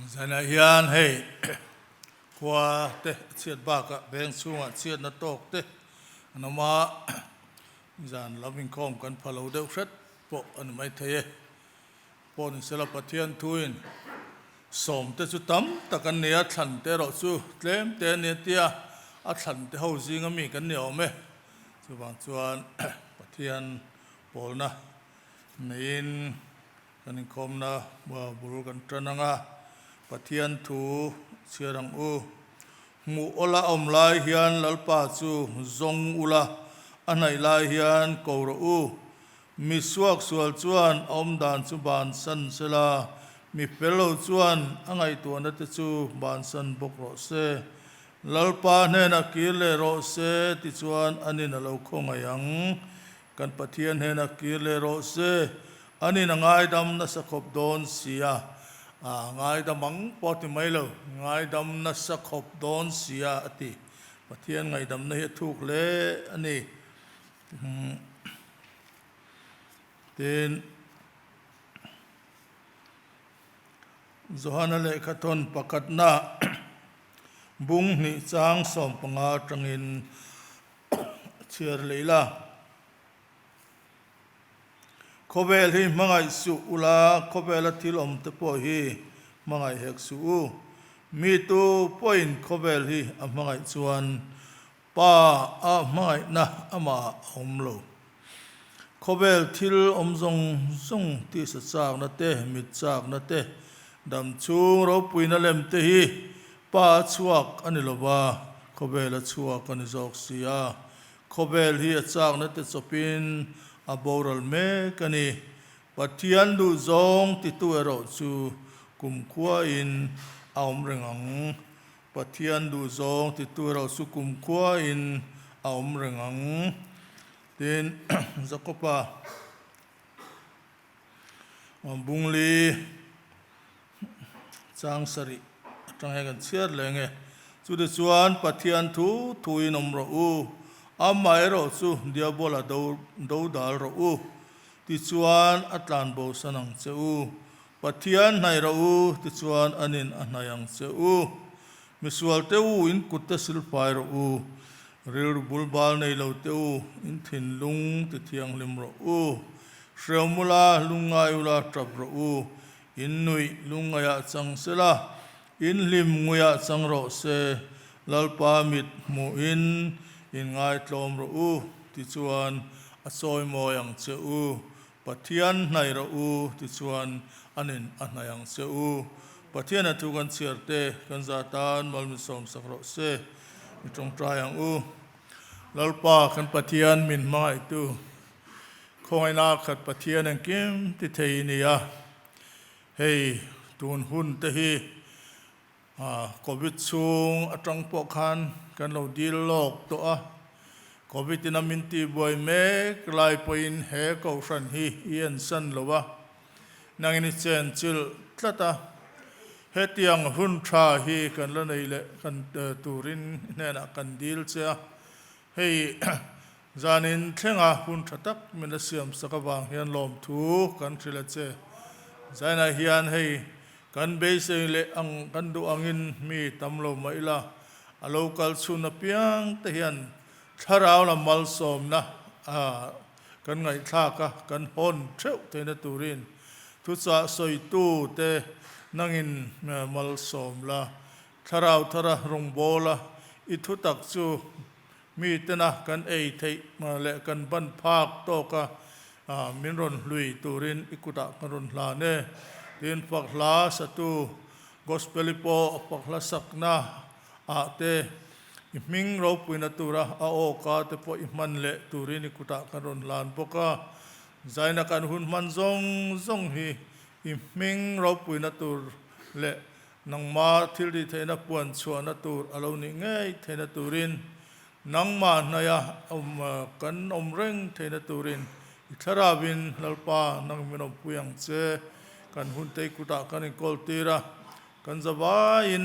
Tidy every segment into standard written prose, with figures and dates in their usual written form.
Zanah hian hei khua te chhiat bakah veng chhungah chhiatna tawk te an awm a, zan lam inkhawm kan pha lo deuh hret pawh a ni maithei e. Pawh ni sela Pathian thuin sawmte chu tam tak an ni a, thlan te erawh chu tlem te a ni a tia, a thlan te ho zinga mi kan ni awm e. Chuvang chuan Pathian pawlna neiin kan inkhawmna bul kan tan ang a, Pathian thu chhiar ang u. Hmuh awla awm lai hian Lalpa chu zawng ula, a hnaih lai hian ko rawh u. Mi suaksual chuan a awm dan chu bansan se la, mi fel lo chuan a ngaihtuahna te chu bansan bawk rawh se. Lalpa hnenah kir leh rawh se tichuan anin a lo khawngaih ang. Kan Pathian hnenah kir leh rawh se, anin a ngaidam nasa khawp dawn sia. A ngaidam ang pawh a ti mai lo, ngaidam nasa khawp dawn sia a ti. Pathian ngaihdamna hi a thuk hle a ni. Tin, Johana lehkhathawn pakhatna bung hnih chang 15 atangin chhiar leh ila. Khawvel hi hmangaih suh ula, khawvela thil awm te pawh hi hmangaih hek suh u. Mi tu pawhin khawvel hi a hmangaih chuan Pa a hmangaihna amah a awm lo. Khawvel thil awm zawng zawng tisa chakna te, mit chakna te, dam chhung ropuina lem te hi Pa a chhuak a ni lova, khawvel a chhuak a ni zawk si a. Khawvel hi a chakna te chawpin a boral mek a ni. Pathian duh zawng titu erawh chu kumkhuain a awm reng ang. Pathian duh zawng titu erawh chu kumkhuain a awm reng ang. Tin, Jakoba bungli chang sarih atang hian kan chhiar leh nge. Chutichuan Pathian thu thuin awm rawh u, amaherawhchu Diabola do dodal rawh u, tichuan a tlanbosan ang che u. Pathian hnaih rawh u, tichuan an in a hnaih ang che u. Misual te u, in kut te silfai rawh u. Rilru bul bal nei lo te u, in thinlung ti thianghlim rawh u. Hreu mula, lungngai ula tap rawh u. In nuih lungngaihah chang sela, in hlim nguiah chang rawh se. Lalpa mit hmuhin in ngaitlawm rawh u, tichuan a chawimawi ang che u. Pathian hnaih rawh u tichuan an in a hnaih ang che u. Pathian a thu kan chhiar te kan za tan mal min sawm sak rawh se. I tawngtai ang u. Lalpa kan Pathian min hmangaihtu khawngaihna khat Pathian engkim ti thei i ni a. Hei tun hun te hi Covid chhung atang pawh khan kan lo dil lawk tawh a, Covid in a min tihbuai mek lai pawhin he kohhran hi i ensan lo a, nangin i chenchilh tlat a, hetiang hun tha hi kan la nei leh kan turin i hnenah kan dil che a, hei zanin thlenga hun tha tak min la siamsak avang hian lawmthu kan hrilh a che. Zainah hian hei Kan beisei leh ang kan duh angin mi tam lo mah ila, a lo kal chhun apiang te hian thlarau lam malsawmna kan ngaihthlak a, kan hawn theuh theihna turin thuchah sawitu te nangin malsawm la, thlarau thara rawngbawla i thutak chu Mi tena kan ei theih leh kan ban phak tawka min rawn hlui turin i kutah kan rawn hlan e. Tin, fak hla satu Gospel-i pawh fak hla sakna ah te i hming ropuina tura a awka te pawh i hman leh turin i kutah kan rawn hlan bawk a. Zaina kan hun hman zawng zawng hi i hming ropuina tur leh Nangma thil tih theihna puan chhuahna tur a lo nih ngei theihna turin, nangmah hnaiha awm kan awm reng theihna turin i thlarauin Lalpa nang min awmpui ang che. Kan huntei kutah kan inkawl tir a, kan zavaiin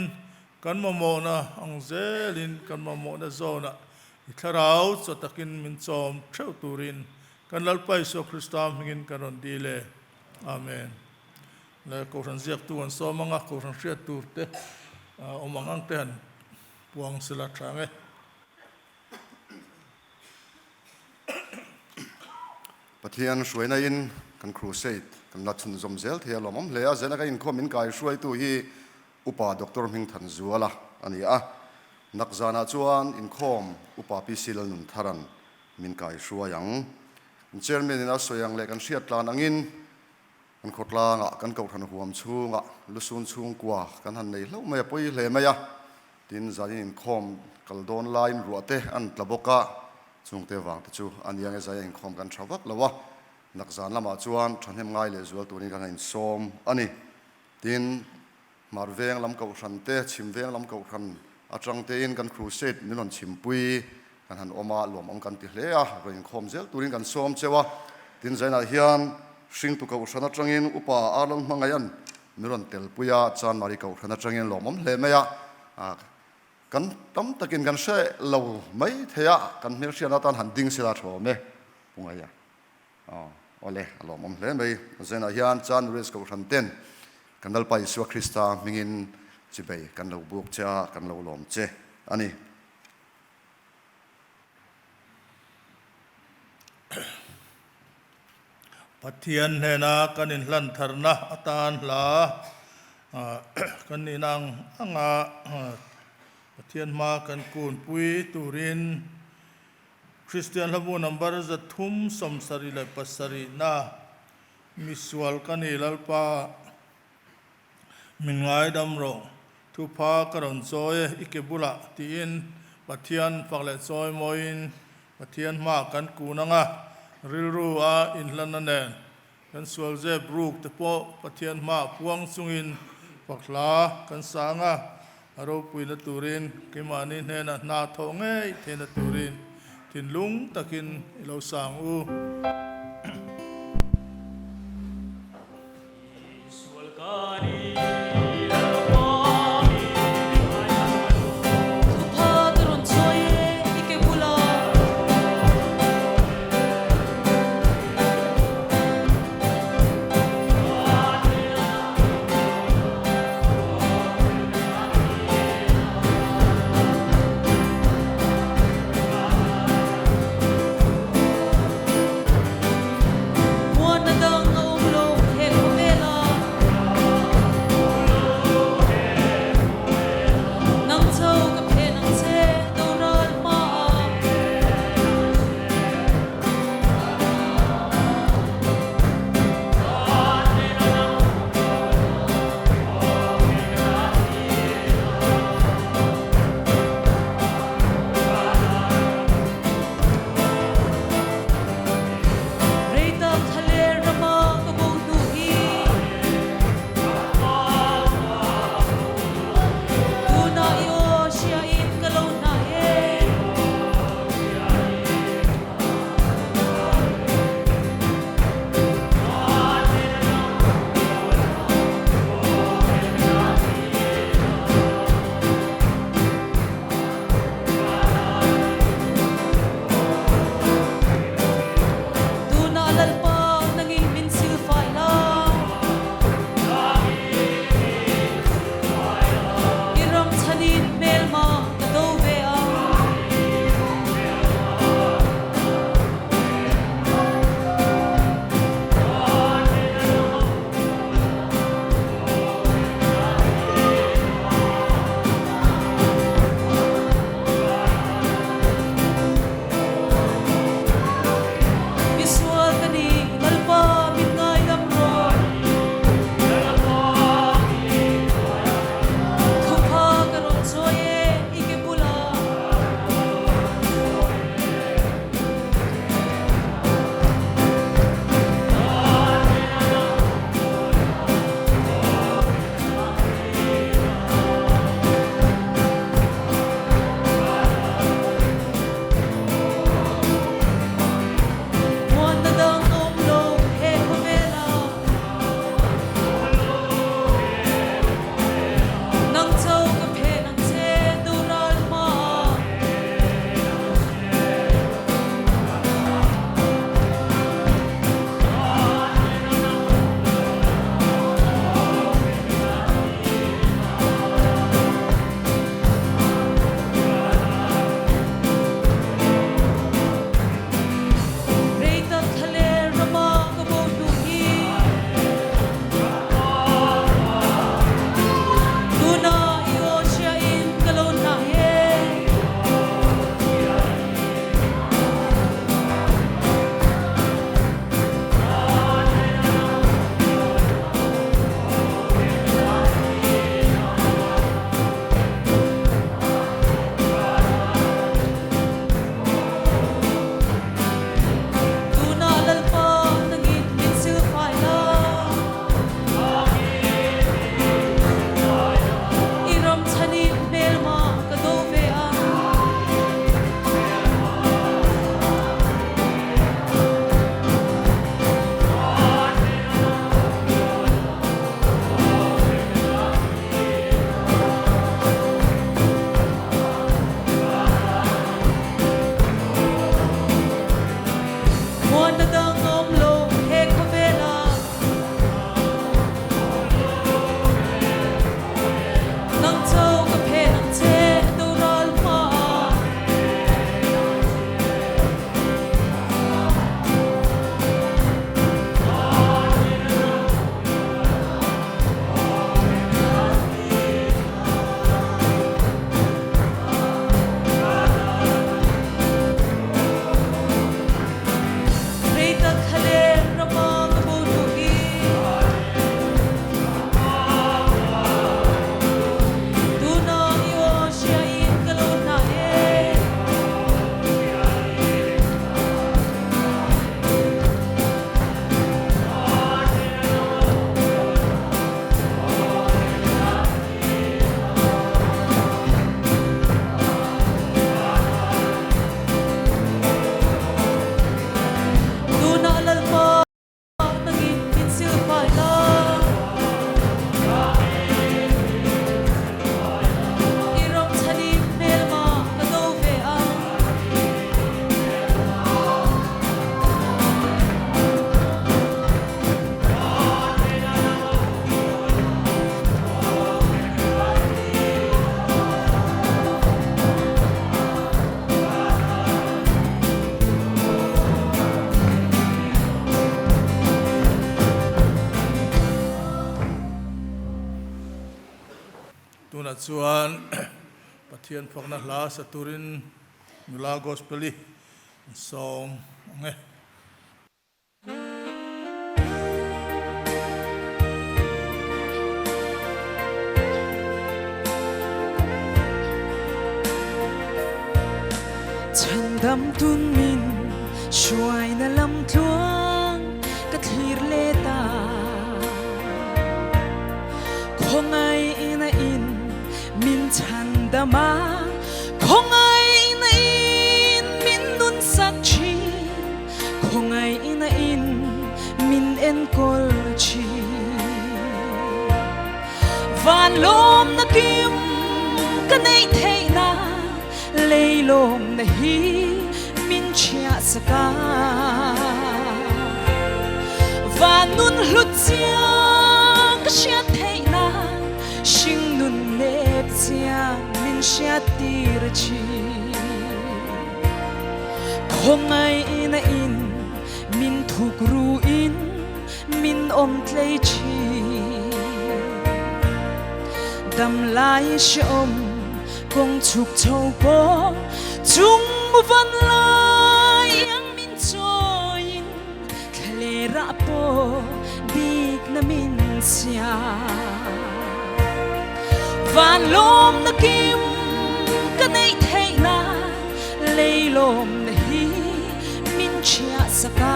kan mamawhna ang zelin kan mamawhna zawnah i thlarau chaw takin min chawm theuh turin kan Lalpa Isua Krista hmingin kan rawn dil e. Amen. leh Kohhran ziaktu an sawm anga Kohhran hriat tur te awm ang ang te han puang sila tha ang e. Pathian hruaina in kan crusade kan la chhunzawm zel thei a lawmawm hle a, zela ka inkhawm min kai hruaitu hi Upa Doctor Hmingthanzuala a ni a, nakzanah chuan inkhawm Upa PC Lalnuntharan min kai hruai ang. Kan Chairman in a sawi ang leh kan hriat tlan angin kan khawtlangah kan kohhran huam chhungah lusun chhungkua kan han nei hlauh mai a, pawi hle mai a. Tin, zanin inkhawm kal dawn laiin ruah te an tla bawk a, chungte vang te chu a nia nge zaia inkhawm kan tha vak lo a, nakzan lamah chuan thahnem ngai leh zual turin kan han insawm a ni. Tin, Hmar veng lam kohhran te, Chhim veng lam kohhran atang tein kan crusade min rawn chhimpui kan han awm a, lawmawm kan ti hle a, rawn inkhawm zel turin kan sawm cheu a. Tin, Zainah hian hringtu kohhran atangin Upa Arlal Hmangaihan min rawn telpui a, Chanmari kohhran atangin lawmawm hle mai a, kan tam takin kan hre lo mai thei a, kan hmelhriatna atan han ding sela tha awm e, Pu Ngaia. Aw, awle, a lawmawm hle mai. Zenah hian Chan Risk Kohhran ten kan Lalpa Isua Krista hmingin chibei kan lo buk che a, kan lo lawm che a ni. Pathian hnena kan inhlan tharna atan hla kan nihna ang anga Pathian hma kan kunpui turin Kristian hlabu number 377 na misual ka ni Lalpa min ngaidam rawh thupha ka rawn chawi e i ke bulah tiin Pathian fak leh chawi mawiin Pathian hmaah kan kun anga rilru a inhlanna nen kan sual zep ruk te pawh Pathian hmaah puang chungin fak hla kan sang a, a ropuina turin keimahni hnenah hna thawh ngei theihna turin thinlung takin i lo sang u. Tunah chuan Pathian fakna hla sa turin nula Gospel-i an sawm ang e. Chhandam tun min hruaina lam tluang ka thlir let a, khawngaihna in min chhandam a, khawngaihna in min nunsak thin. Khawngaihna in min enkawl thin. Van lawmna kim ka neih theihna lei lawmna hi min chhiah sak a. Van nun hlut chiang ka hriat theihna hring nun nep chiang min hriat tir thin. Khawngaihna in min thuk ru in min awm tlei thin. Dam lai hrehawm kawng chhuk chho pawh chung mu van lai iang min chawiin thla rah pawh bikna min siam. Van lawmna kim ka neih theihna lei lawmna hi min chhiah sak a.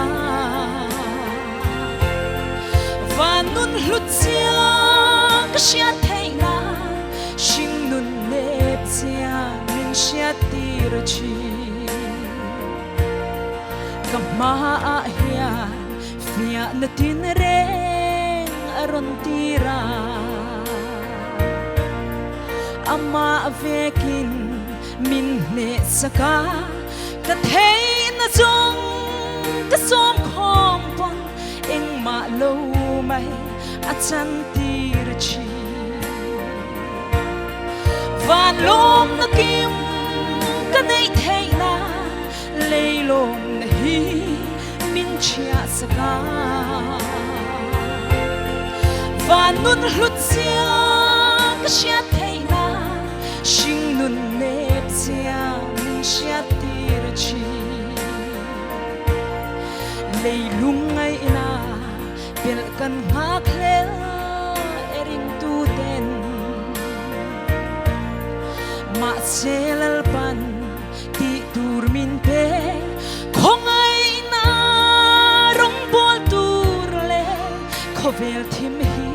Van nun hlut chiang ka hriat theihna hring nun nep chiang min hriat tir thin. Ka hmaah hian fiahna tin reng a rawn tir a, amah vekin min hneh sak a, ka theihna zawng ka sawm khawm pawn engmah lo mai a chan tir thin. Van lawmna kim ka neih theihna lei lawmna hi min chhiah sak a. Van nun hlut zia ka hriat theihna hring nun nep zia min hriat tir thin. Lei lungngaihna Belh kan nghak hlel e ringtu ten Mahse Lalpan tih tur min pe Khawngaihna rawngbawl tur leh khawvel thim hi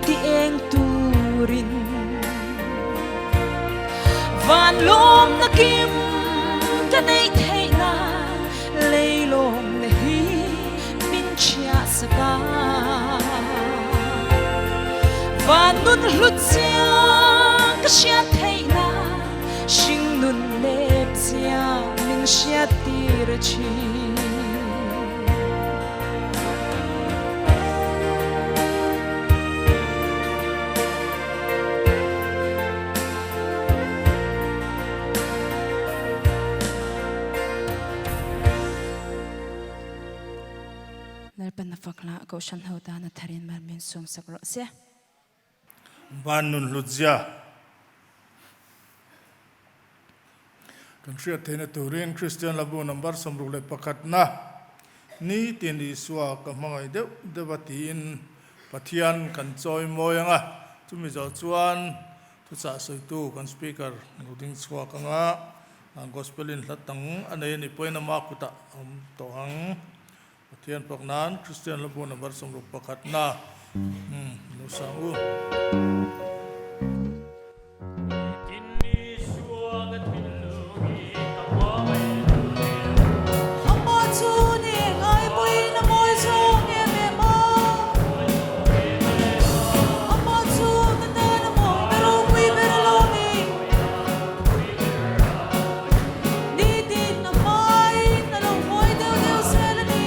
ti eng turin Van lawmna kim ka neih theihna lei lawmna hi min chhiah sak a. Van nun hlut chiang ka hriat theihna hring nun nep chiang min hriat tir thin. Lalpan a fak hlah, Kohhran ho tan a tharin mal min sum sak rawh se. Van nun hlut zia kan hriat theihna turin Kristian Labu number 61 na nitin Isua ka hmangaih deuh deuh a tiin Pathian kan chawi mawi ang a, chumi zawh chuan thuchah sawitu kan speaker lo ding chhuak ang a. Gospel in hla tang a nei a nih pawhin ama kutah a awm tawh ang. Pathian pak nan Kristian hla bu number 61 na lo sang u. Nitin a hmaiin a lo mawi deuh deuh zel a ni.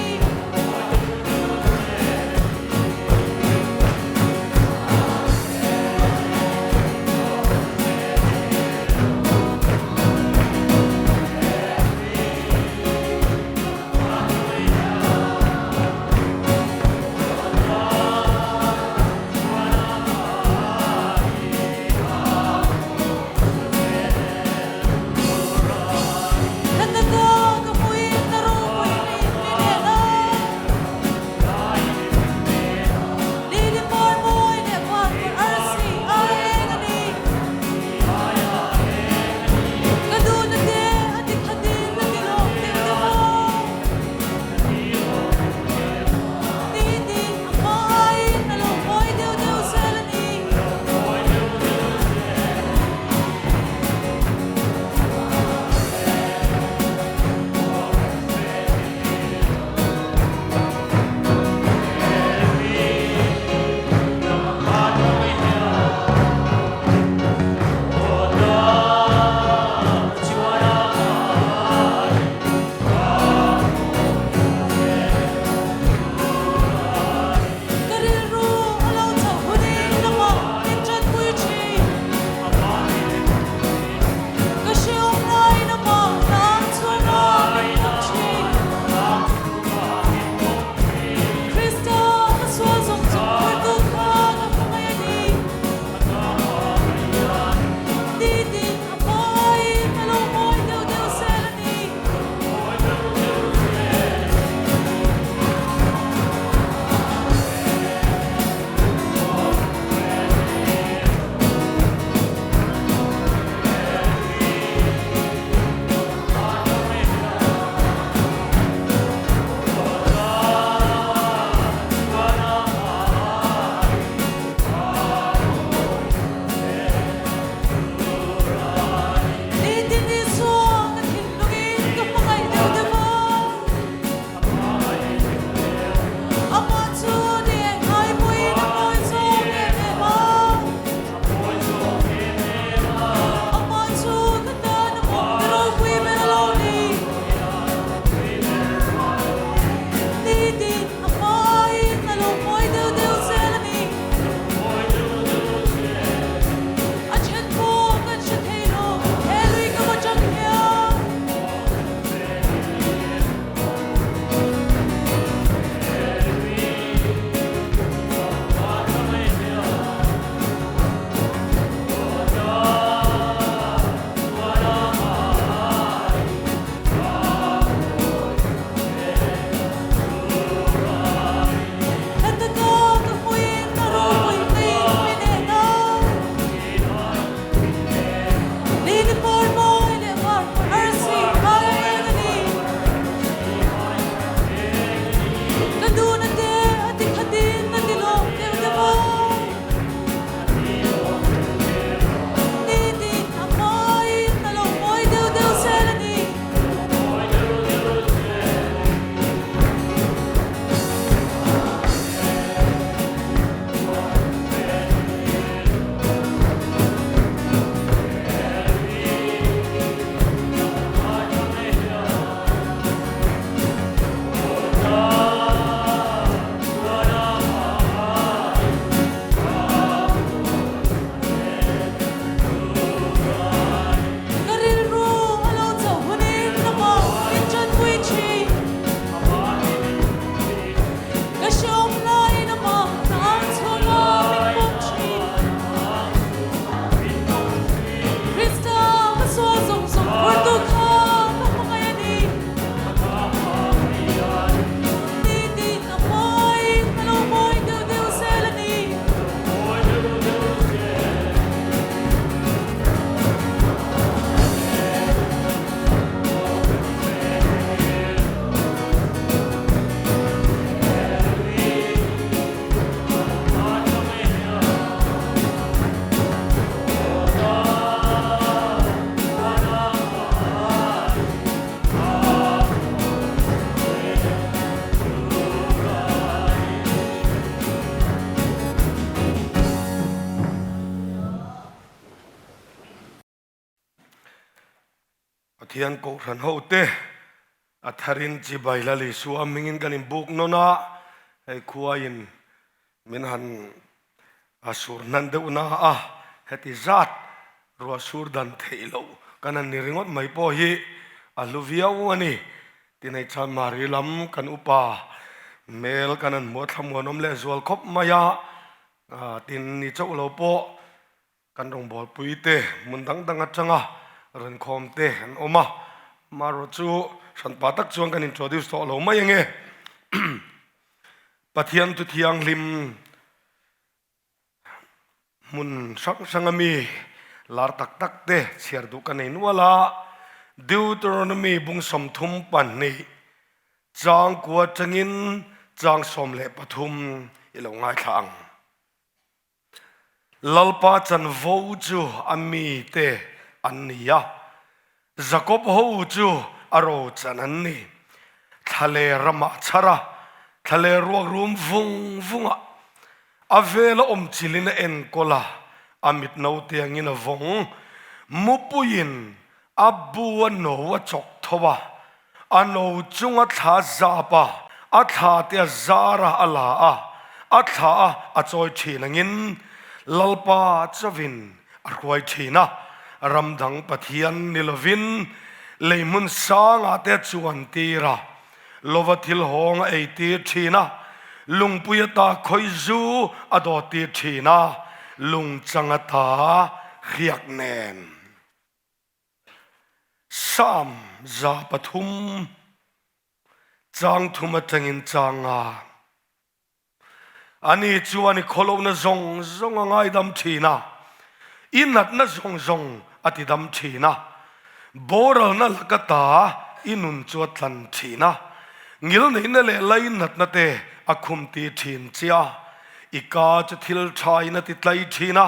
Pathian Kohhran hote a tharin chibai la Isua hmingin kan inbuk nawn a, hei khuaiin min han a sur hnan deuh na a, heti zat ruah sur dan theih loh kan han ni ringawt mai pawh hi a hlu viau a ni. Tinei chuan Mari lam kan upa hmel kan han hmuh a thlamuanawm leh zual khawp mai a, tin ni chauh lo pawh Kan rawngbawlpui te hmun dang dang atanga rawn khawm te an awm a, amaherawh chu hranpa tak chuan kan introduce tawh lo mai ange. Pathian thu thianghlim hmun hrang hrang ami lar tak tak te chhiar duh ka nei nual a, Deuteronomy bung 32 chang kua atangin chang 13 i lo ngaithla ang. Lalpa chanvo chu a mite an ni a, Jakob ho chu a rochan an ni. Thlale ramah chhar a, thlale ruak rum vung vung a, a vela awm chilin a enkawl a, a mit naute angin a vawng. Mupuiin a bu a no a chawk tho a, A no chunga thla zap a, a thla te a zar a, a la a, a thla a, a chawi thin angin Lalpa chauhin a hruai thin a, ram dang Pathian ni lovin lei hmun sangah te a chuan tir a, lova thil hawng a ei tir thin a, lungpui ata khawi zu a dawt tir thin a, lungchang ata hriak nen. Psalm 3 chang thum atangin chang a. Ani chuan i khawlohna zawng zawng a ngaidam thin a, i natna zawng zawng a tidam thin a, boralna laka ta i nun chu a tlan thin a, ngilneihna leh lainatna te a khum ti thin che a, i ka chu thil thain a ti tlai thin a,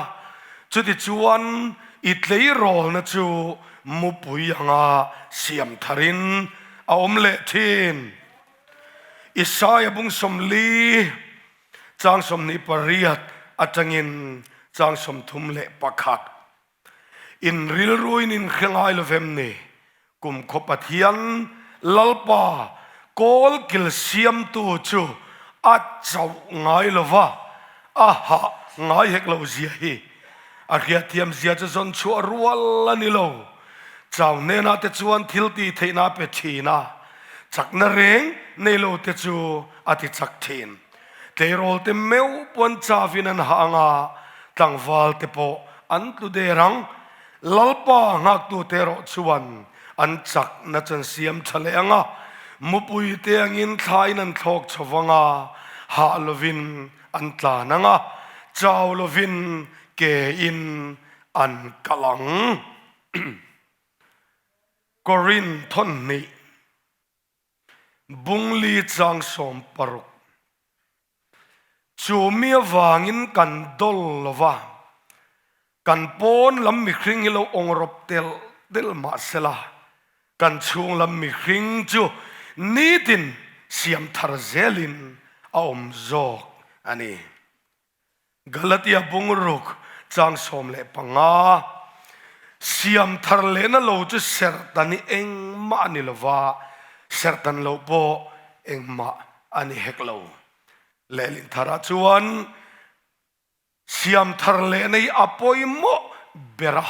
chutichuan I tleirawlna chu mupui anga siam tharin a awm leh thin. Isaia bung 40 chang 28 atangin chang 31. In rilruin in hre ngai lovem ni? Kumkhaw Pathian Lalpa kawlkil siamtu chu a chauh ngai lo va, a hah ngai hek lo zia hi a hriatthiam zia chu zawn chhuah rual a ni lo. Chau hnenah te chuan thil tih theihna a pe thin a, chakna reng nei lo te chu a ti chak thin. Tleirawl te meuh puan chavin an hah ang a, tlangval te pawh an tlu der ang. Lalpa nghaktute erawh chuan an chakna chu an siam tha leh ang a, mupuite angin thlain an thlawk chho vang a, hah lovin an tlan ang a, chau lovin kein an kal ang. Korin thawnhnih Bungli chang 60. Chu mi avangin kan dawl lo va, kan pawn lam mihring hi lo awng rawp telh telh mah sela, kan chhung lam mihring chu nitin siam thar zelin a awm zawk a ni. Galatia bungruk chang 15, Siam thar lehna lo chu serhtan hi engmah a ni lo va, serhtan loh pawh engmah a ni hek lo. Lehlin tharah chuan siam thar lehna hi a pawimawh ber a,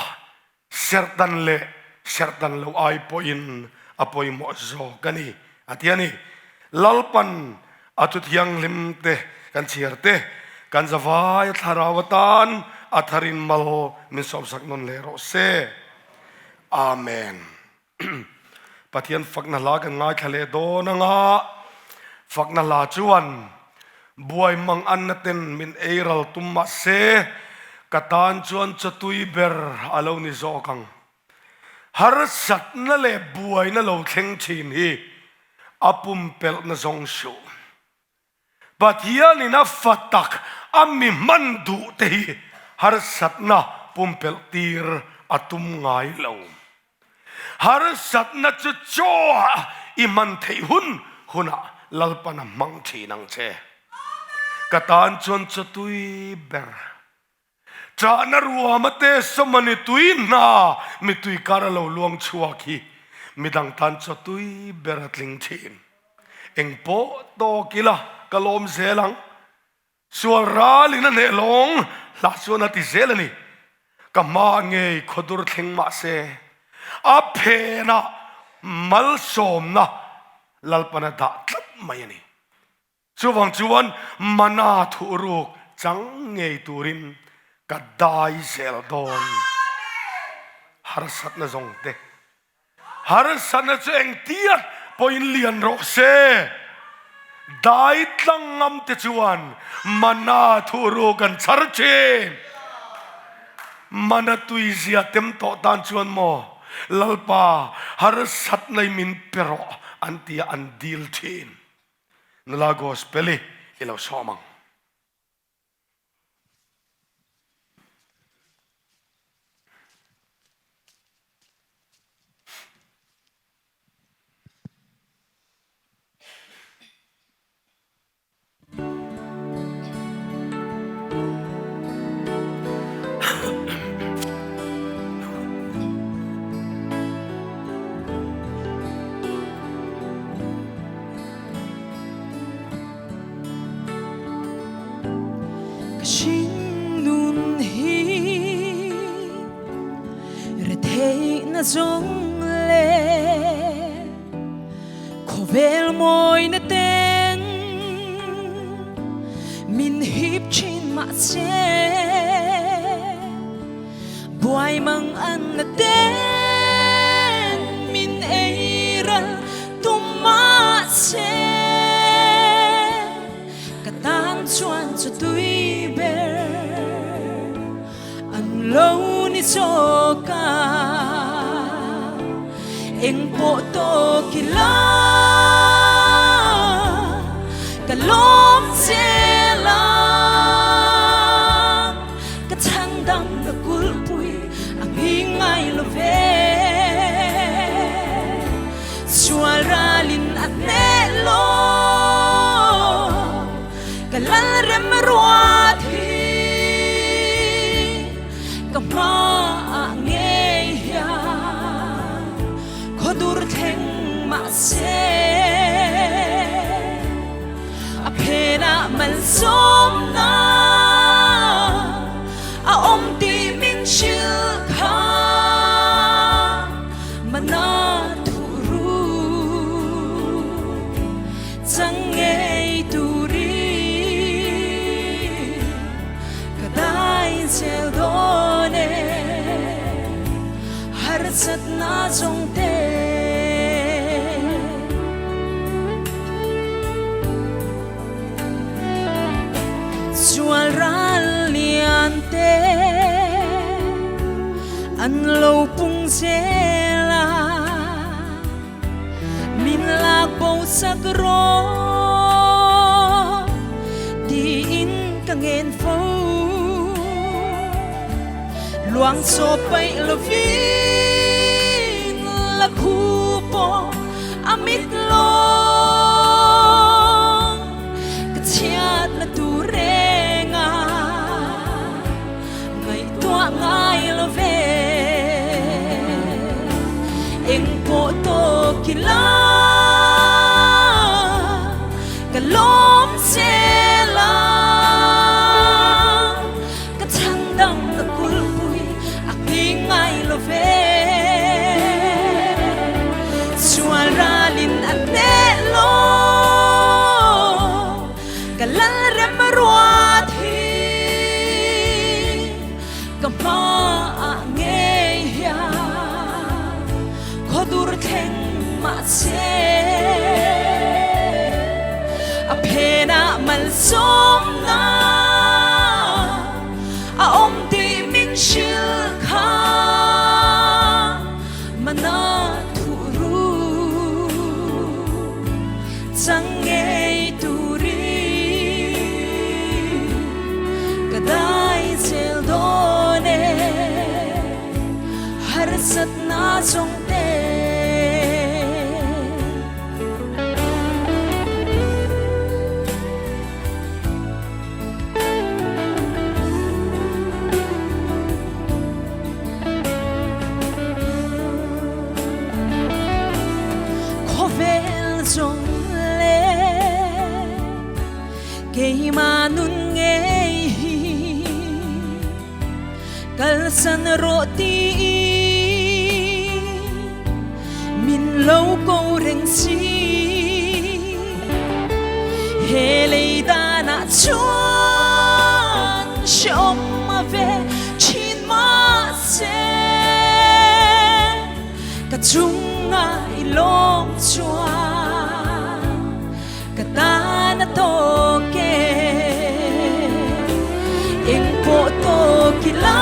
Serhtan leh serhtan lo ai pawhin a pawimawh zawk a ni, a ti a ni. Lalpan a thu thianghlim te kan chhiar te, kan zavai thlarau atan a tharin mal min sawmsak nawn leh rawh se. Amen. Pathian fakna hla kan ngaithla leh dawn anga, fakna hla chuan buai mang anna ten min ei ral tum mah se, ka tan chuan chawtui ber a lo ni zawk ang. Harsatna leh buaina lo thleng thin hi a pumpelhna zawng suh. Pathianin a fa tak a mi hman duh te hi harsatna pumpelh tir a tum ngai lo. Harsatna chu chaw-ah i hman theih hun hunah Lalpan a hmang thin ang che. Ka tan chuan chaw tui ber. Ṭahna ruama te sawmani tui hna mitui kar a lo luang chhuak hi. Midang tan chaw tui ber a tling thin. Eng pawh tawk ila ka lawm zel ang. Sual ralin a hneh lawng hla chuan a ti zel a ni. Ka hma ngei khawdur thleng mah se, a phenah malsawmna Lalpan a dah tlat mai a ni. Chuvang chuan mana thuhruk chang ngei turin ka dai zel dawn. Harsatna zawng te. Harsatna chu engtiat pawhin lian rawh se. Dai tlang ngam te chuan mana thuhruk an chhar thin. Mana tuizia tem tawh tan chuan maw Lalpa harsatna i min pe rawh an ti a an dil thin. Nula Gospel i i lo sawm ang. Ka hringnun hi retheihna zawng leh khawvel mawina ten min hip thin mahse Buai mang an na ten min ei ral tum mahse ka tan chuan chu tui ber an lo ni zawk a, eng pawh tawk ila ka lawm zel ang. Ka chhangdam ka kulhpui a nghing ngai lo ve. Sual ralin a hneh lo ka lal rem ruat hi ka hmaah ngei hian khawdur thleng mahse A phenah malsawmna a awm tih min hrilh kha mana thuh ru chang ngei turin ka dai zel dawn e harsatna zawng te. Sual ral lian te an lo pung zel a, min lak bo sak rawh tiin ka ngen fo. Luang chaw paih lovin la khu pawh a mit lawng ka chhiat na tur reng a ngaihtuah ngai lo ve eng pawh tawk ila ka lawm zel ang. Ka chhandam ka kulhpui a nghing ngai lo ve. Sual ralin a hneh lo ka lalrem ruat hi ka hmaah ngei hian khawdur thleng mahse a phenah malsawmna a awm tih min hrilh kha mana thuh ru chang ngei turin ka dai zel dawn e harsatna zawng te. Kalsan rawh tiin min lo ko reng si. He lei danah chuan hrehawm a ve thin mahse ka chunga i lawm chuan Ka tan a tawk e, engpawh tawk ila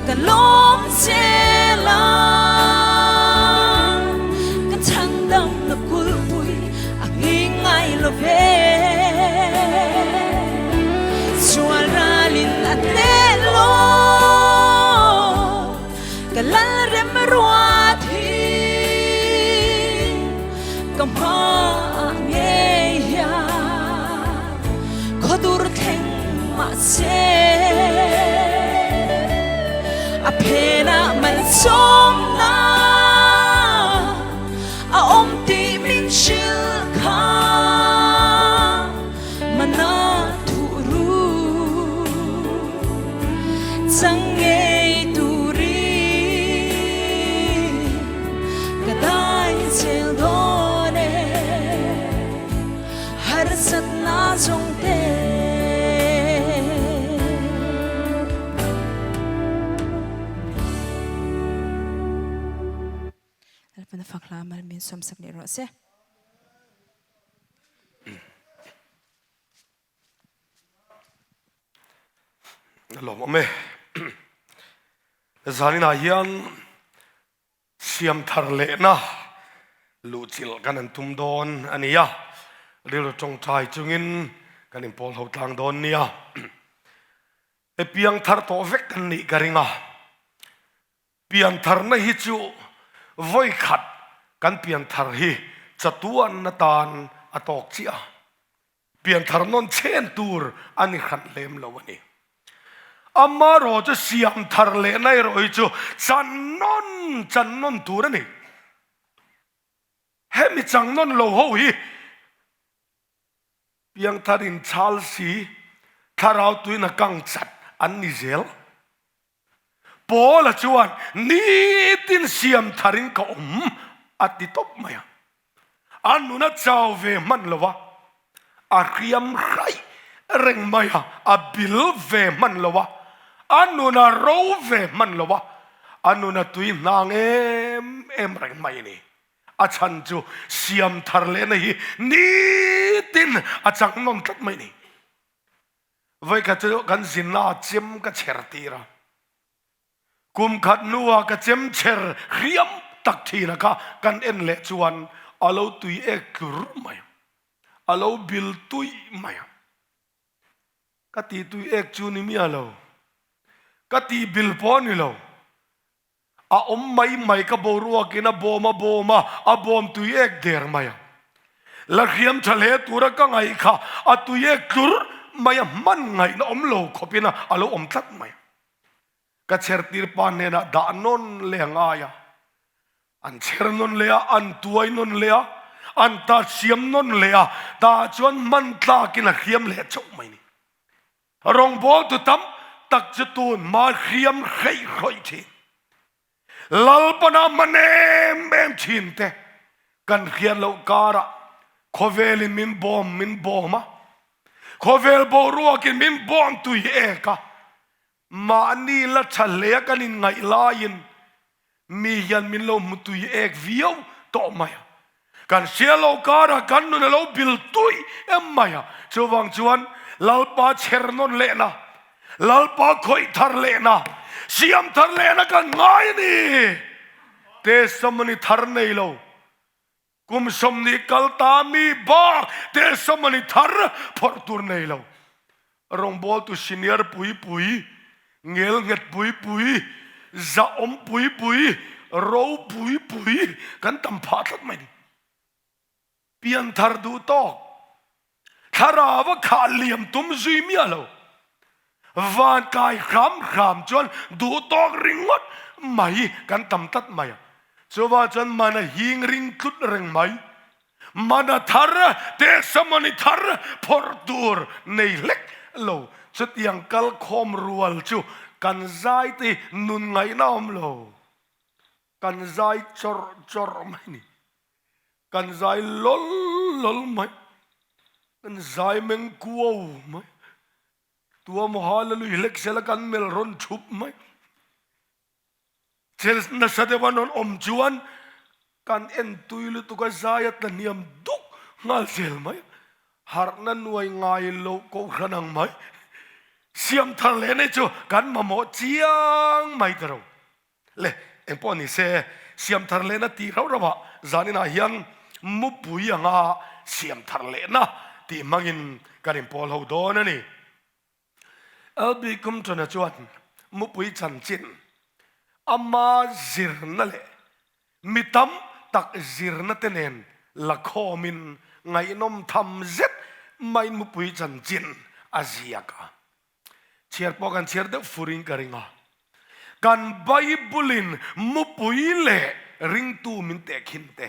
ka lawm zel a, ka chhandam na kulhpui a nghing ngai lo ve. Sual ralin a hneh lo. Ka lalrem ruat hi ka hmaah ngei hian khawdur thleng mahse a phenah malsawmna a awm tih min hrilh kha mana thuh ru. Chang ngei turin ka dai zel dawn e, harsatna zawng te. Lalpan a fak hla mal min sawmsak leh rawh se. Lawm awm e. Zaninah hian siam thar lehna luhchilh kan han tum dawn a ni a, rilru tawngtai chungin kan inpawl ho tlang dawn nia. E piang thar tawh vek kan nih ka ring a, pian tharna hi chu vawi khat kan pian thar hi chatuan atan a tawk chiah a. Pianthar nawn chhen tur a ni hran lem lo a ni. Amarawh chu siam thar leh na erawh hi chu chan nawn chan nawn tur a ni. Hemi chang nawn lo ho hi piangthar in chal si, thlarau tuin a kang chat an ni zel. Paula chuan, Nitin siam tharin ka awm, a ti tawp mai a. A nun a chau ve hman lo a, a hriam hraih reng mai a, a bil ve hman lo a, a nun a ro ve hman lo a, a nun a tui hnang em em reng mai a ni. A chhan chu siam thar lehna hi nitin a chang nawn tlat mai a ni. Vawikhat chu kan zinna ah chem ka chher tir a, kum khat hnuah ka chem chher hriam tak thin a kha kan en leh chuan a lo tui ek tlur mai a, a lo bil tuih mai a. Ka tih tui ek chu ni miah lo, ka tih bil pawh a ni lo. A awm mai mai ka boruakin a bawm a bawm a, a bawm tui ek der mai a. La hriam tha hle tura ka ngaih kha a tui ek tlur mai a, hman ngaihna awm lo khawpin a lo awm tlat mai. Ka chhertir pa hnenah dah nawn leh a ngai a, an chher nawn leh a, an tuai nawn leh a, an ta siam nawn leh a, tah chuan hman tlakin a hriam leh chauh mai ni. Rawngbawltu tam tak chu tun hma hriam hreih hrawih thin. Lalpana hman em em thin te kan hriat loh karah khawvelin min bawm min bawm a, khawvel boruakin min bawm tui ek a, mahni la tha hle a kan inngaih laiin Mi hian min lo hmu tui ek viau tawh mai a, kan hria lo karah kan nun a lo bil tui em mai a, chuvang chuan Lalpa chher nawn lehna, Lalpa khawih thar lehna, siam thar lehna kan ngai a ni. Testimony thar nei lo. Kum 20 kal ta mi bak testimony thar phawrh tur nei lo. Rawngbawltu senior pui pui, ngel nghet pui pui, zahawm pui pui, ro pui pui kan tam phah tlat mai ni. Pianthar duh tawk. Thlarau a khah liam tum zui miah lo. Van kai hram hram chuan duh tawk ringawt mai kan tam tlat mai a. Chuvang chuan mana hing ring tlut reng mai. Mana thar, testimony thar phawrh tur nei hlek lo. Chutiang kal khawm rual chu kan zai te hi nun ngaihna awm lo. Kan zai chawrh chawrh mai ni. Kan zai lawl lawl mai. Kan zai meng kuau mai. Tua maw hallelujah hlek sela kan mel rawn thup mai. Thil nasa deuh an rawn awm chuan kan en tui lutuk a, zai a tla hniam duk nghal zel mai. Harhna nuai ngai loh kohhran ang mai. Siam thar leh nei chu kan mamawh chiang mai ta ro. Le, engpawh ni se, siam thar lehna tih rauh rauh ah zaninah hian mupui anga siam thar lehna tih hmangin kan inpawl ho dawn a ni. LB Compton-a chuan mupui chanchin ama zirna leh mi tam tak zirna te nen la khawmin ngaihnawm tham zet maiin mupui chanchin a ziak a. Chhiar pawh kan chhiar deuh furin ka ring a. Kan Bible-in mupui leh ringtu min tehkhin te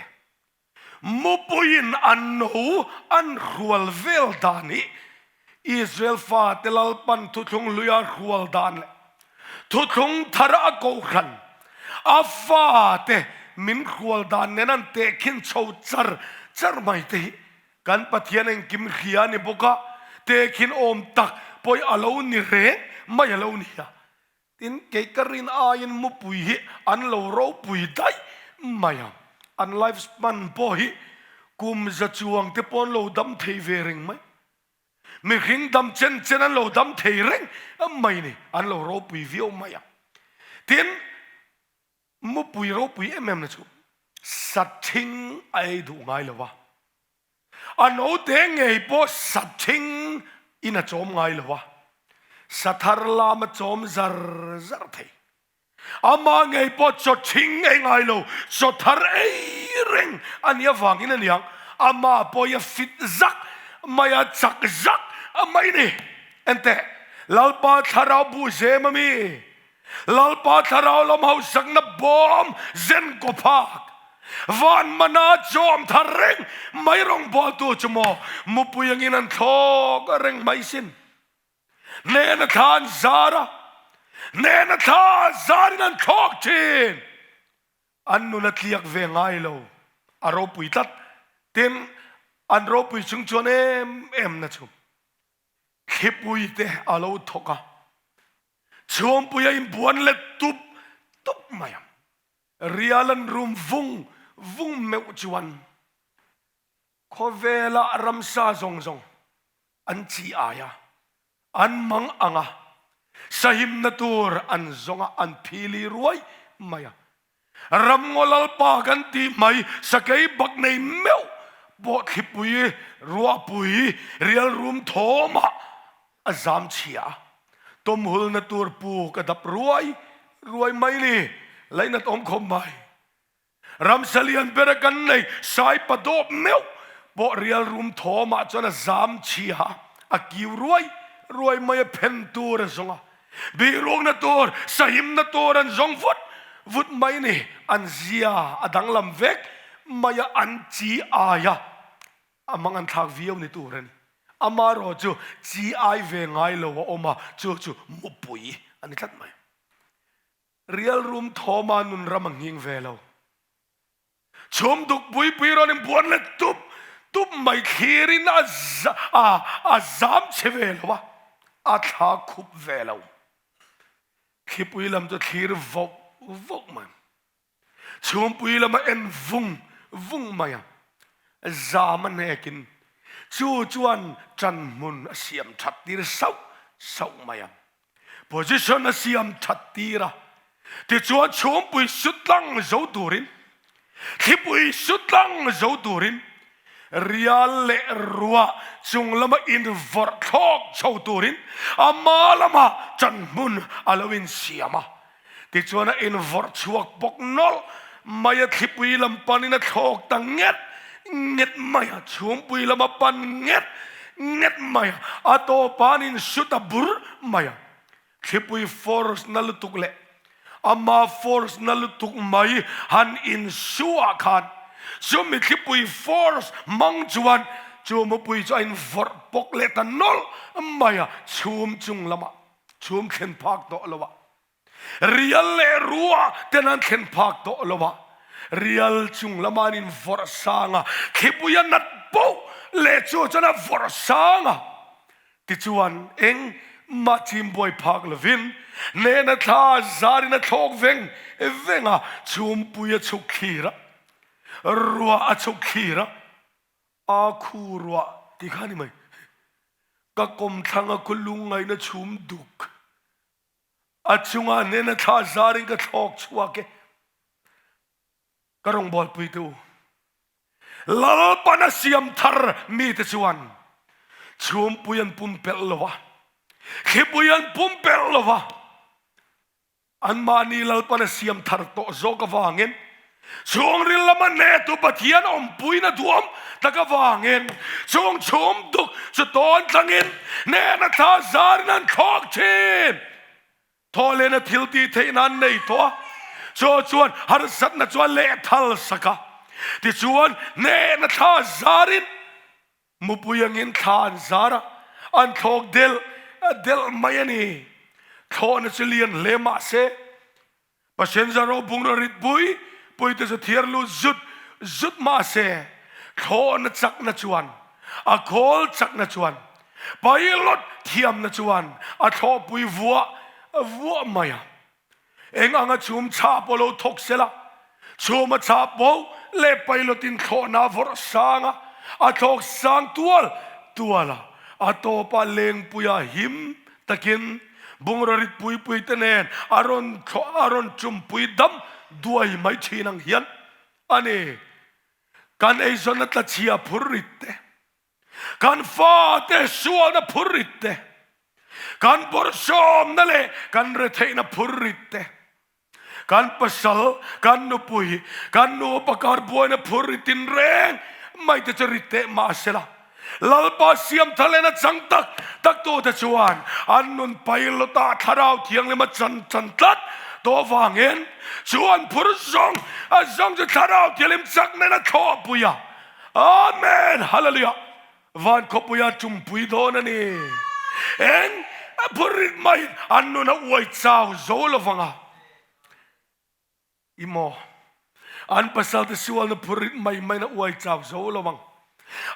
Mupuiin an no an hrual vel dan hi Israel fate Lalpan thuthlung hluia hrual dan leh thuthlung thara a kohhran a fate min hrual dan nen an tehkhin chho char char mai te hi kan Pathian engkim hria a ni bawk a, tehkhin awm tak pawh hi a lo ni reng mai a lo ni a. Tin, kei ka rin aiin mupui hi an lo ropui daih mai a, an life span pawh hi kum za chuang te pawh an lo dam thei ve reng mai. Mihring dam chen chen an lo dam thei reng mai ni, an lo ropui viau mai a. Tin, mupui ropui em em na chu sathing a ei duh ngai lo va. A note ngei pawh sathing in a chawm ngai lo a, sathar lam a chawm zar zar thei. Amah ngei pawh chaw thing ei ngai lo, chaw thar ei reng a nih avangin a niang, amah pawh hi a fit zak mai a, chak zak mai a ni. Enteh, Lalpa thlarau buh zem a mi? Lalpa thlarau lam hausakna bawm zen kaw phak van mana chawm thar reng mai rawngbawltu chu maw mupui angin an thlawk reng mai sin. Hnehna thla an zar a, hnehna thla zarin an thlawk thin. An nun a tliak ve ngai lo, a ropui tlat. Tin, an ropui chung chuan em em na chu thlipui te a lo thawk a. Chhuampui a inbuan let tup tup mai a, rial an rum vung vung meuh chuan khawvela ramsa zawng zawng an chi ai a, an mang ang a, sahimna tur an zawng a, an phili ruai mai a. Ramngaw Lalpa kan tih mai sakei bak nei meuh pawh thlipui, ruahpui, rial rum thawmah a zam chhia a, tawmhulna tur puk a dap ruai ruai mai ni, lainat awm khawp mai. Ramsa lian bera kan nei saipa dawp meuh pawh rial rum thawmah chuan a zam chhia a, a kiu ruai ruai mai a, phen tur a zawng a. Bihrukna tur, sahimna tur an zawng vut vut mai ni. An zia a danglam vek mai a, an chi ai a, a mang an thlak viau ni tur a ni. Amaherawh chu chi ai ve ngai lo a awm a, chu chu mupui a ni tlat mai. Rial rum thawma nun ram a nghing ve lo. Chhum duk pui pui rawn in buan leh tup tup mai thlir in a a zam che ve lo a, a thla khup ve lo. Thlipui lam chu thlir voh voh mai. Chhumpui lam a en vung vung mai a, zam a hnek in chu chuan ṭan hmun a siam ṭhat tir sauh sauh mai a. Position a siam that tir a, tichuan chhungpui sutlang zo turin, thlipui sutlang zo turin, rial leh ruah chung lama invawrh thlawk chho turin ama lama chanhmun a lo insiam a. Tichuan a invawrh chhuak bawk nawlh mai a, thlipui lam panin a thlawk ta nget nget mai a, chhungpui lam a pan nget nget mai a, a tawpa'n insut a bur mai a. Thlipui force na lutuk leh ama force na lutuk mai han insuah khan chumi thlipui force hmang chuan. Chu mupui chu a invawrh pawk leh ta nawlh mai a, chhum chung lamah chhum thlen phak tawh lo a, rial leh ruah ten an thlen phak tawh lo a, rial chung lamah an invawrh sang a, thlipui a nat poh leh chu chuan a vawrh sang a. Tichuan, eng mah chim buai phak lovin nena thla zarin a thlawk veng veng a, chhumpui a chhuk thlir a, ruah a chhuk thlir a, a khu ruah ti kha a ni mai. Ka kawmthlang a khawlung ngaihna chhum duk a chungah nena thla zarin ka thlawk chhuak e. Ka rawngbawlpui te u, Lalpan a siam thar mite chuan chhumpui an pumpelh lo a, thlipui an pumpelh lo a, anmahni Lalpan a siam thar tawh zawk avangin chhungril lama hnehtu Pathian awmpuina duam tak avangin chung chhum duk chu tawn tlangin hnehna thla zarin an thlawk thin. Thawhlehna thil tih theihna an nei tawh a, chu chuan harsatna chu a lehthal sak a. Tichuan, hnehna thla zarin mupui angin thla an zar a, an thlawk delh delh mai a ni. Thlawhna chu lian hle mah se, passenger ro bungraw rit pui pui te chu thiar lut zut zut mah se, thlawhna chakna chuan A khawl chakna chuan pilot thiamna chuan a thlawhpui vuah vuah mai a. Eng anga chhum chhah pawh lo thawk sela, chhum a chhah poh leh pilot in thlawhna a vawrh sang a, a thlawk sang tual tual a, a tawpah lengpuia him takin bungraw rit pui pui te nen a rawn thlawh a rawn chumpui dam duai mai thin ang hian a ni. Kan eizawnna tlachhia phur rit te, kan fate sualna phur rit te, kan bawrhsawmna leh kan retheihna phur rit te, kan pasal, kan nupui, kan nupa kar buaina phur rit tinreng mai te chu rit teh mah sela. Lalpa siam thar leh na chang tak tak tute chuan an nun pilot ah Thlarau Thianghlim a chan chan tlat tawh avangin chu an phur zawng a zawng chu Thlarau Thianghlim chak nen a thlawhpui a. Amen! Hallelujah! Van khawpui a tumpui dawn a ni. Eng a phur rit maiin an nun a uai chau zo lovang a. I maw? An pasalte sual na phur rit mai mai na uai chau zo lo ang.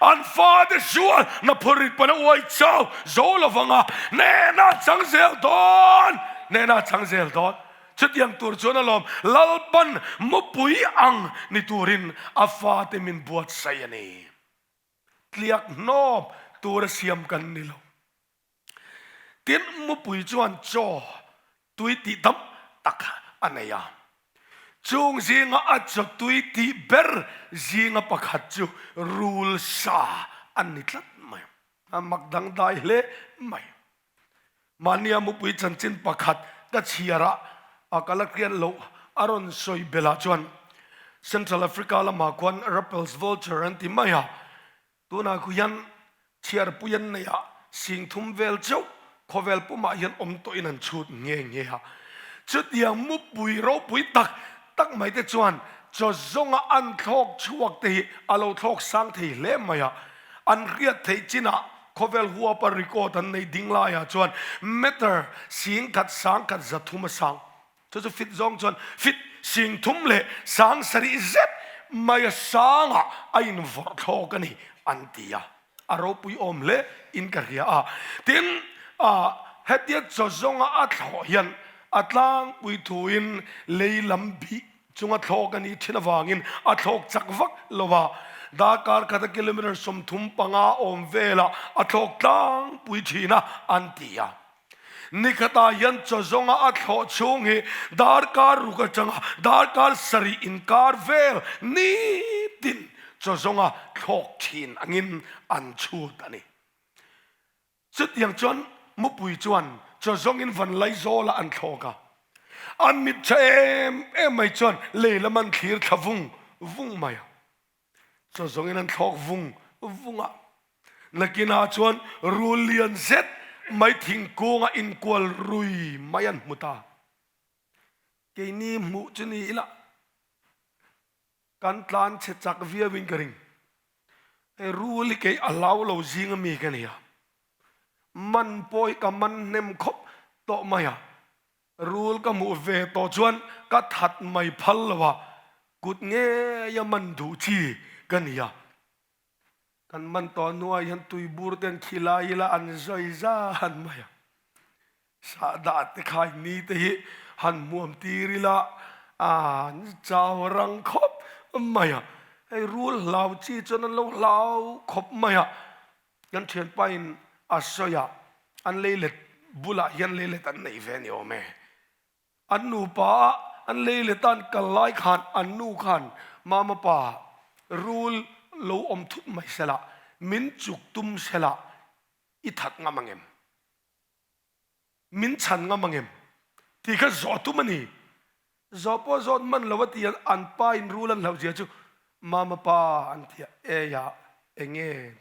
An fate sual na phur rit pawn a uai chau zo lo vang a, hnehna chang zel dawn, hnehna chang zel dawn. Chutiang tur chuan alawm Lalpan mupui ang ni turin a fate min buatsaih a ni. Tliak hnawp tura siam kan ni lo. Tin, mupui chuan chaw tui tih tam tak a nei a. Chung zinga a chaw tui tih ber zinga pakhat chu rul sa a ni tlat mai. A mak dangdai hle mai. Mahnia mupui chanchin pakhat ka chhiar a, a ka la hriat loh a rawn sawi belh ah chuan Central Africa lamah khuan Ruppell's Vulture an ti mai a, Tunah khu hian chhiarpui an neih ah sing thum vel chauh khawvel pumah hian awm tawhin an chhut nghe nghe a. Chutiang mupui ropui tak tak mai te chuan chaw zawnga an thlawk chhuak te hi a lo thlawk sang thei hle mai a. An hriat theih chinah khawvel huapa record an nei ding laiah chuan meter 10,000 sang khat 300 a sang. Chu chu fit zawng chuan fit 3000 leh 7000 zet mai a sangah a invawrh thlawk a ni an ti a, a ropui awm hle in ka hria a. Tin, hetia chaw zawnga a thlawh hian a tlangpui thuin lei lam bih chunga thlawk a nih thin avangin a thlawk chak vak lo a, darkar khata kilometre 35 awm velah a thlawk tlangpui thin a an ti a. Nikhatah hian chaw zawnga a thlawh chhung hi darkar ruk atanga darkar sarih inkar vel nitin chaw zawnga thlawk thin angin an chhut a ni. Chutiang chuan mupui chuan chaw zawngin van laizawlah an thlawk a, an mit tha em em mai chuan lei lam an thlir thla vung vung mai a. Chaw zawngin an thlawk vung vung a, nakinah chuan rul lian zet mai thingkunga inkual rui mai an hmu ta. Keini hmuh chu ni ila kan tlan chhe chak viauin ka ring. Hei rul hi kei a hlau lo zing ami ka nia. Man pawh hi ka man hnem khawp tawh mai a. Rul ka hmuh ve tawh chuan ka that mai phal lo a, kut ngeia man duh chi ka nia. Kan man tawh hnuah hian tuibur te an khi lai ila an zawi zan mai a. Sahdah te khai ni te hi han hmuam tir ila an chau rang khawp mai a. Hei rul hlau chi chuan an lo hlau khawp mai a. Kan thianpa in a sawi a, an leilet bulah hian leilet an neih ve a ni awm e. An nupa a an lei let a an kal lai khan an nu khan mama pa rul lo awm thut mai sela min chuk tum sela i that ngam angem? Min chhan ngam angem? Tih kha zawh tum a ni. Zawh pawh zawt hman lo a ti a, an pa in rul an hlauh zia chu mama pa an ti a, eia enge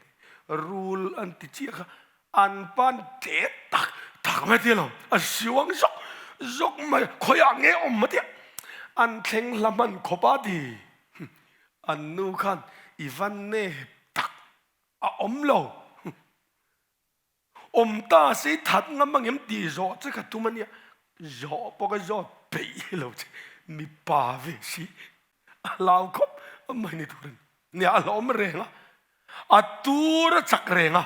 rul an ti chiah kha An pan te tak tak mai tia lo, a siuang zawk zawk mai, khawiah nge awm matia an thleng hla hman khawp a ti. An nu khan i van nep tak a awm lo, awm ta se i that ngam angem tih zawh che ka tum ania, zawh pawh ka zawt peih lo che, mipa ve si a hlau khawp mai ni tur a ni. Nia a hlawm reng a, a tur a chak reng a,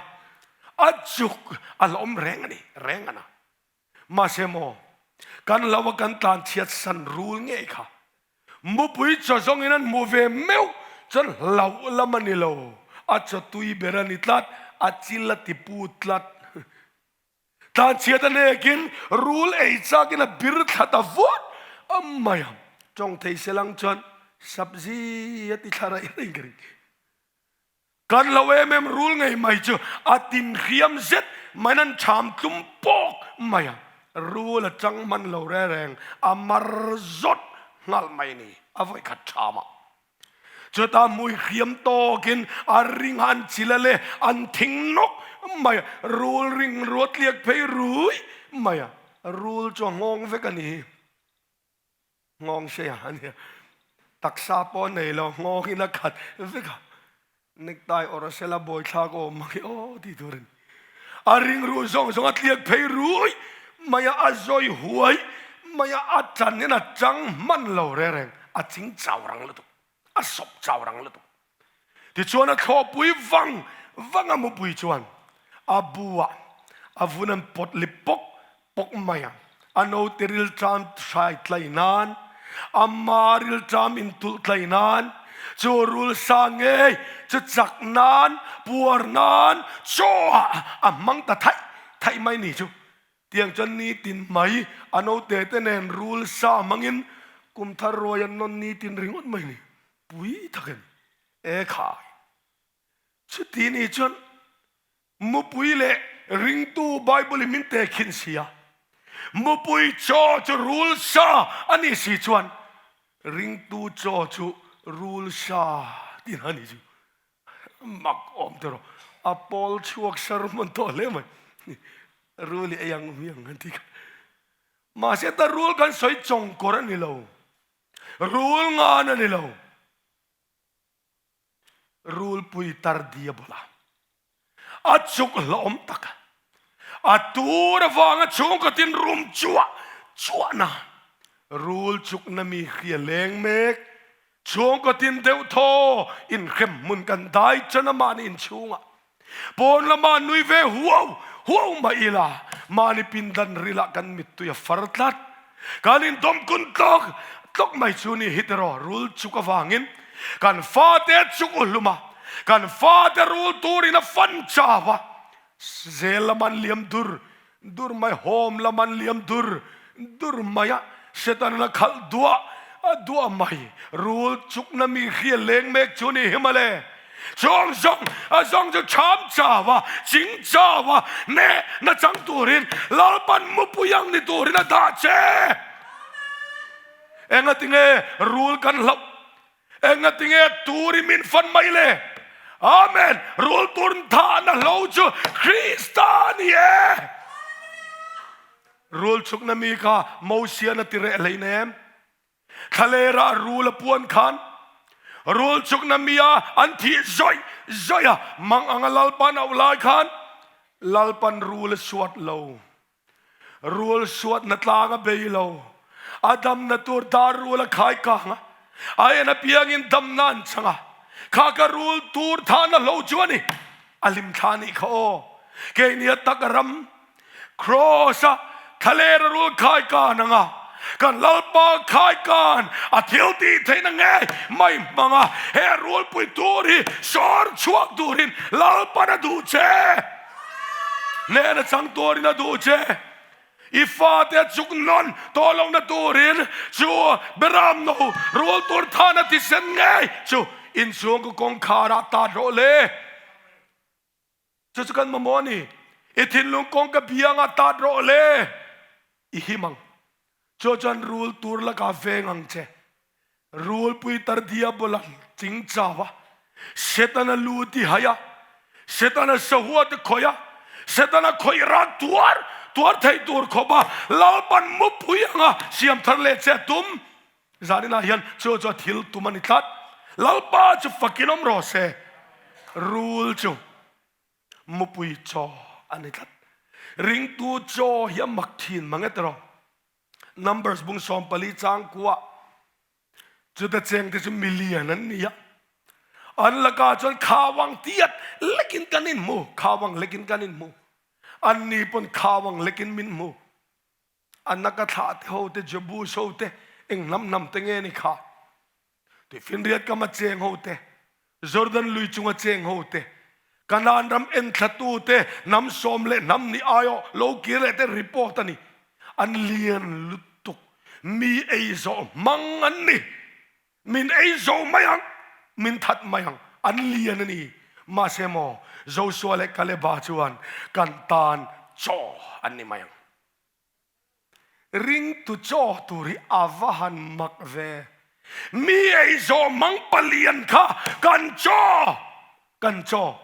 a chuk a hlawm reng a ni, reng a na. Mahse maw, kan hlo a kan tlan chhiat san rul ngei kha mupui chaw zawngin an hmuh ve meuh chuan hlauh lam a ni lo, a chaw tui ber a ni tlat, a chil a ti put tlat. Tlanchhiat a hnekin rul ei chakin a bir thla ta vut a mai a. Tawng thei se lang chuan sabzi a ti thla raih raih ka ring. Kan lo em em rul ngei mai chu a tin hriam zet maiin an cham tlum pawk mai a. Rul a chang hman lo reng reng a mar zawt nghal mai ni a vawikhat cham ah. Chutah hmui hriam tawkin a ring an chil a le an thing nawk mai a, rul ring ruat tliak phei rui mai a, rul chu a nghawng vek a ni. Nghawng hreia a nia, taksa pawh a nei lo, nghawngin a khat vek a, necktie awrh a sela bawithlak awm ang hi aw tih tur a ni. A ring ruh zawng zawng a tliak phei rui mai a, a zawi huai mai a, a chanin a chang hman lo reng reng, a ching chau rang lutuk, a sawp chau rang lutuk. Tichuan a thlawhpui vang vang a mupui chuan a bu ah a vun an pawt lip pawk pawk mai a, a naute rilṭam hrai tlai nan, ama rilṭam intulh tlai nan, chu rulsa ngei chu chak nan, puar nan, chaw ah a hmang ta thaih thaih mai ni chu. Tiang chuan nitin mai a naute te nen rulsa hmangin kum thar ruai an nawn nitin ringawt mai ni. Pui takin e khai. Chuti ni chuan Mupui leh ringtu Bible in min tehkhin si a, mupui chaw chu rul sa a nih si chuan ringtu chaw chu rul sa tih a nih chu. Mak awm tawh rawh. A pawl chhuak sermon tawh hle mai. Rul i ei ang hmiang an ti kha. Mahse ta rul kan sawi chawngkawr a ni lo. Rul ngan a ni lo. Rulpui tar diabola a chuk hlawm tak a, a tur avanga chhungkatin rum chuah chuahna rul chukna mi hria leng mek chhungkatin deuh thaw inhrem hmun kan dai chan a mahni inchhungah pawn lama nui ve huau huau mah ila mahni pindan rilah kan mittui a far tlat. Kan indawm kun tlawk tlawk mai chu ni hi tiraw rul chuk avangin kan fate chuk u hlum a, kan fate rul turin a fan chau a, zel lam an liam dur dur mai, home lam an liam dur dur mai a, Setanan a khalh duah duah mai, rul chukna mi hria leng mek chu ni hi mawle. Chuang zawng a zawng chu cham chau a, ching chau a, neh na chang turin Lalpan mupui ang ni turin a dah che. Engatinge rul kan hlauh? Engatinge tur i min fan mai le? Amen! Rul tur thahna hlo chu Krista a ni e! Rul chhukna mi kha Mosian a ti reh hleinem. Thlalera rul a puan khan rul chukna mi a an thih zawih Zawih a, mang anga Lalpan auh lai khan Lalpan rul a suat lo. Rul suatna tlang a bei lo. A damna tur dar rul a khai kang a, a en apiangin damna an chang a. Kha ka rul tur thahna hlo chu a ni. A hlim thla nih kha aw. Keini a tak ram Kraws a thlaler a rul khai kan ang a, kan Lalpa khai kan a thil tih theihna ngei mai hmang a, he rulpui tur hi sawr chhuak turin Lalpan a duh che. Hnehna chang turin a duh che. I fate a chuk nawn tawh lohna turin chu Beram no rul tur thana thisen ngei chu inchhungkaw kawngkharah tat rawh le. Chu chu kan mamawh a ni. I thinlung kawng ka biangah tat rawh le, i him ang. Chu chuan rul tur lakah veng ang che. Rulpui tar diabola ching chau a, Setana lu ti hai a, Setana sahua te khawih a, Setana khawih rak tuar tuar thei tur khawp a Lalpan mupui anga siam thar leh che a tum. Zaninah hian chu chu a thil tum a ni tlat. Lalpa chu fakin awm rawh se. Rul chu mupui chaw a ni tlat. Ringtu chaw hi a mak thin mang e tiraw. Numbers bung 14 chang kuah chuta cheng te chu million an ni a. An laka chuan khawang tiat lekin kan inhmu, khawang lekin kan inhmu. An ni pawn khawang lekin min hmu. Anaka thlah te ho te, Jebus ho te, eng hnam hnam te nge ni kha? Tuifinriat kama cheng ho te, Jordan lui chunga cheng ho te, Kanaan ram enthlatu te, hnam sawm leh hnam ni aiawh lo kir leh te report a ni. An lian lutuk, mi ei zawh hmang an ni. Min ei zo mai ang, min that mai ang, an lian a ni. Mahse maw, Joshua leh Kaleba chuan kan tan chaw an ni mai ang. Ringtu chaw tur hi a va han mak ve. Mi ei zawh mang palian kha kan chaw, kan chaw.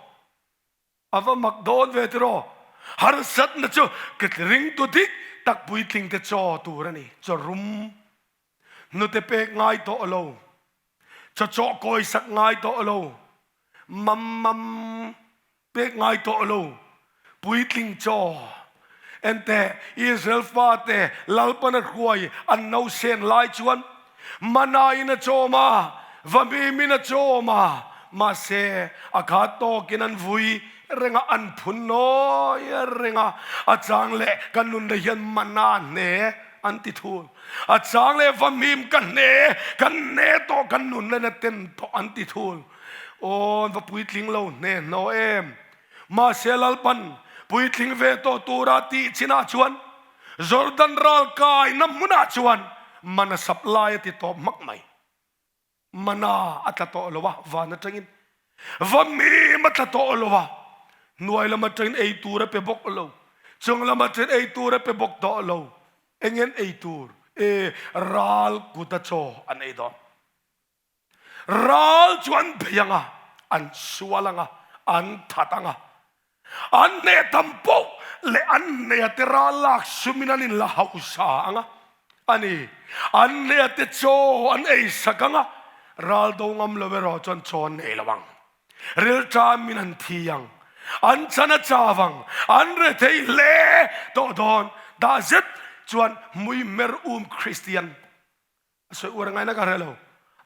A va mak dawn ve tiraw? Harsatna chu ringtu dik tak puitling te chaw tur a ni. Chaw rum, hnute pek ngai tawh lo, chaw chawh kawi sak ngai tawh lo, mam mam pek ngai tawh lo, puitling chaw. Enteh, Israel fate Lalpan a hruai an nausen lai chuan mana in a chawm a, vahmim in a chawm a, mahse a khat tawkin an vui reng a, an phun nawi reng a, a chang leh kan nunna hian mana hne an ti thul. A chang leh vahmim ka hne, kan hne tawh, kan nunna in a ten tawh an ti thul. Aw, an va puitling lo hne hnaw em! Mahse Lalpan puitling ve tawh tura tih chinah chuan Jordan ral kaina hmunah chuan mana sap lai a ti tawp hmak mai. Mana a tla tawh lo a, van atangin va mim a tla tawh lo a, hnuai lam atangin ei tur a pe bawk lo, chung lam atangin ei tur a pe bawk tawh lo. Engen ei tur? E, ral kut a chaw an ei dawn. Ral chu an bei ang a, an sual ang a, an that ang a. An hneh tam poh leh an hneha te ral lak sumin an inla hausa ang a. A ni, an hneha te chaw an ei sak ang a, ral do ngam lo erawh chuan chaw an nei lo ang. Rilṭamin an thi ang, an chan a chau ang, an rethei hle tawh dawn. Dah zet chuan hmuihmer um Kristian A sawi uar ngaina ka hre lo.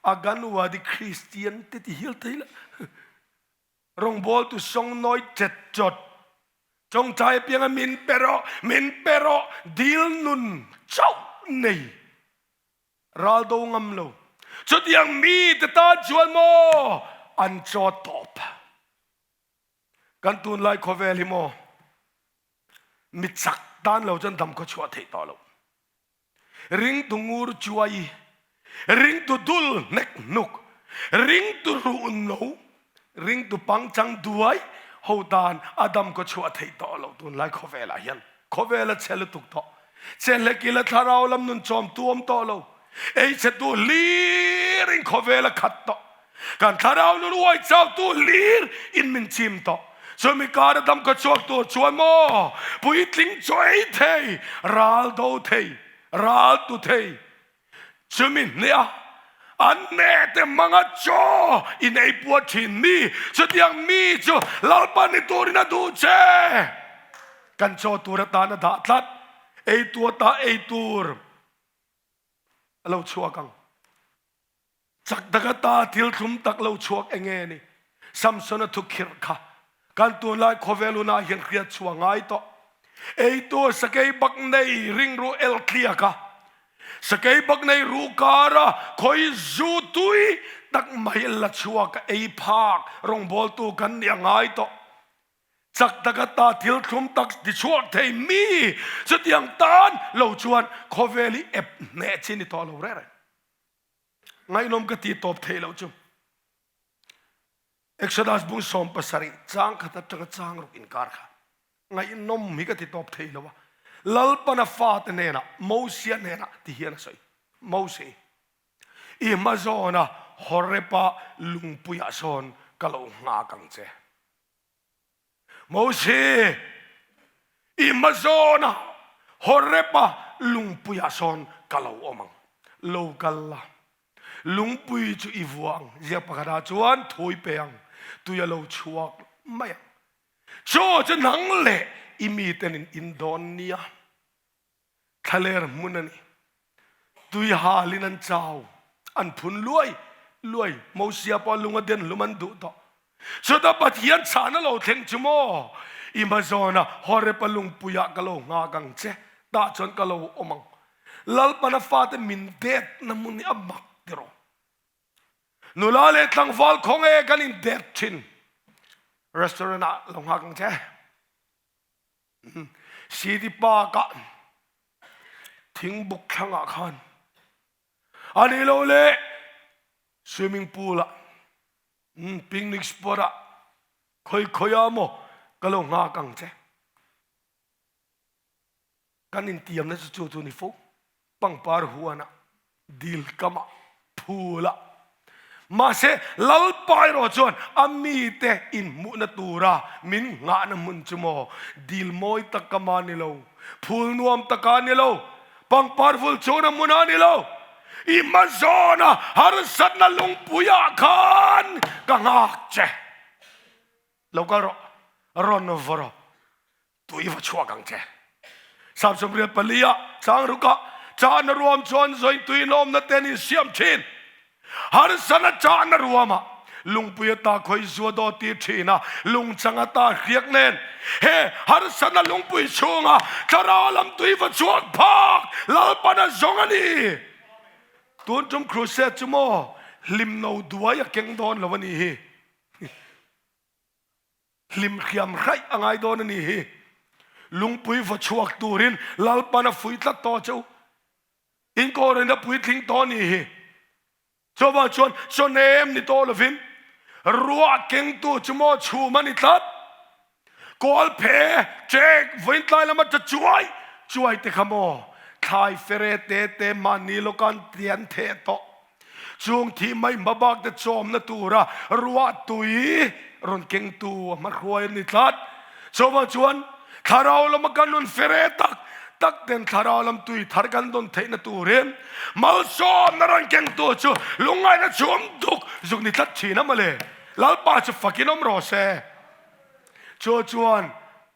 Aganwadi Kristian te ti hial thei la. Rawngbawltu sawngnawi chet chawt. Tawngtai apianga min pe rawh, min pe rawh, dil nun chauh nei. Ral do ngam lo. Chutiang mi te tan chuan maw an chaw tawp. Kan tunlai khawvel hi maw mi chak tan lo chuan dam khaw chhuah theih tawh lo. Ringtu ngur chuai, ringtu dul hnek hnuk, ringtu ruh no, ringtu pangchang duai ho tan a dam kaw chhuah theih tawh lo tunlai khawvelah hian. Khawvel a che lutuk tawh. Che hlekil a thlarau lam nun chawm tu awm tawh lo. Ei che tu hlir in khawvel a khat tawh. Kan thlarau nun uai chau tu hlir in min chim tawh. Chumi kar a dam ka chhuak tur chuan maw puitling chaw ei thei, ral do thei, ral tu thei. Chumi hneha. An neh te hmanga chaw in ei puat thin mi, chutiang mi chu Lalpa ni turin a duh che. Kan chaw tur atan a dah tlat, ei tu ata ei tur a lo chhuak ang. Chak tak ata thil thlum tak lo chhuak eng nge ni? Samsona thu khirh kha kan tunlai khawvel hunah hian hriat chhuah ngai tawh. Eitur sakei bak nei ringruh el tliak a, sakei bak nei ruh kara khawi zu tui tak mai la chhuak a ei phak rawngbawltu kan nih a ngai tawh. Chak tak ata thil thlum tak ti chhuak thei mi chutiang tan lo chuan khawvel hi ep hneh chi ni tawh lo reng reng. Ngaihnawm ka ti tawp theih loh chu. Exodus bung 17 chang khat atanga chang ruk inkar kha ngaihnawm hi ka ti tawp thei lo a. Lalpana fate hnenah Mosia hnenah ti hian a sawi. Mose, i hma zawna Horeba lungpuiah sawn ka lo nghak ang che. Mose, i hma zawna Horeba lungpuiah sawn ka lo awm ang. Lo kal la, lungpui chu i vua ang. Ziak pakhatah chuan thu i pe ang, tui a lo chhuak mai ang. Chu chu nang leh i miten in in dawn nia. Thlaler hmun a ni. Tui halin an chau, an phun luai luai. Mosia pawh lung a den hlum an duh tawh. Chutah Pathian chhahna lo thleng chu maw? I hma zawna Horeb-a lungpuiah ka lo nghak ang che, tah chuan ka lo awm ang. Lalpana fate min detna hmun hi a mak tiraw? Nula leh tlangval khawnge kan in det thin. Restaurant ah lo nghak ang che. City Park ah thingbuk thlangah khan a nih loh leh swimming pool ah picnic spot ah khawi khawi ah maw ka lo nghak ang che. Kan intiamna chu chu chu ni fo. Pangpar huanah, dil kamah, phulah. Mahse, Lalpa erawh chuan a mite inhmuhna tura min nghahna hmun chu maw dil mawi tak kama ni lo, phul nuam taka ni lo, pangpar vul chhuna hmun a ni lo. I hma zawna harsatna lungpuiah khan ka nghak che. Lo kal rawh, rawn vaw rawh. Tui va chhuak ang che. Sam 84 ah chang ruk ah chahna ruam chuan zawi tui nawmna te an insiam thin. Harsana chahna ruam ah lungpui ata khawi zua daw tir thin a, lungchang ata hriak nen he harsana lungpui chhunga thlarau lam tui va chhuak phak Lalpana zawng a ni. Tun tum crusade chu maw hlim no duai a keng dawn lo a nih hi. Hlim hriam hraih a ngai dawn a nih hi. Lungpui va chhuak turin Lalpan a fuih tlat tawh che u. Inkawrin a puitling tawh a nih hi. Chuvang chuan chawnem ni tawh lovin ruah kengtu chu maw chhum a ni tlat. Kawl phe ṭek vawiin tlai lama ṭa chuai chuai te kha maw thlai fere te te mahni lawkan tian theh tawh. Chung thih mai hmabak te chawmna tura ruah tui rawn kengtu a hmahruai a ni tlat. Chuvang chuan thlarau lama kan rawn fere tak tak ten thlarau lam tui thar kan dawn theihna turin malsawmna rawn kengtu chu lungngaihna chhum duk zuk ni tlat thin a mawle. Lalpa chu fakin awm rawh se. Chu chuan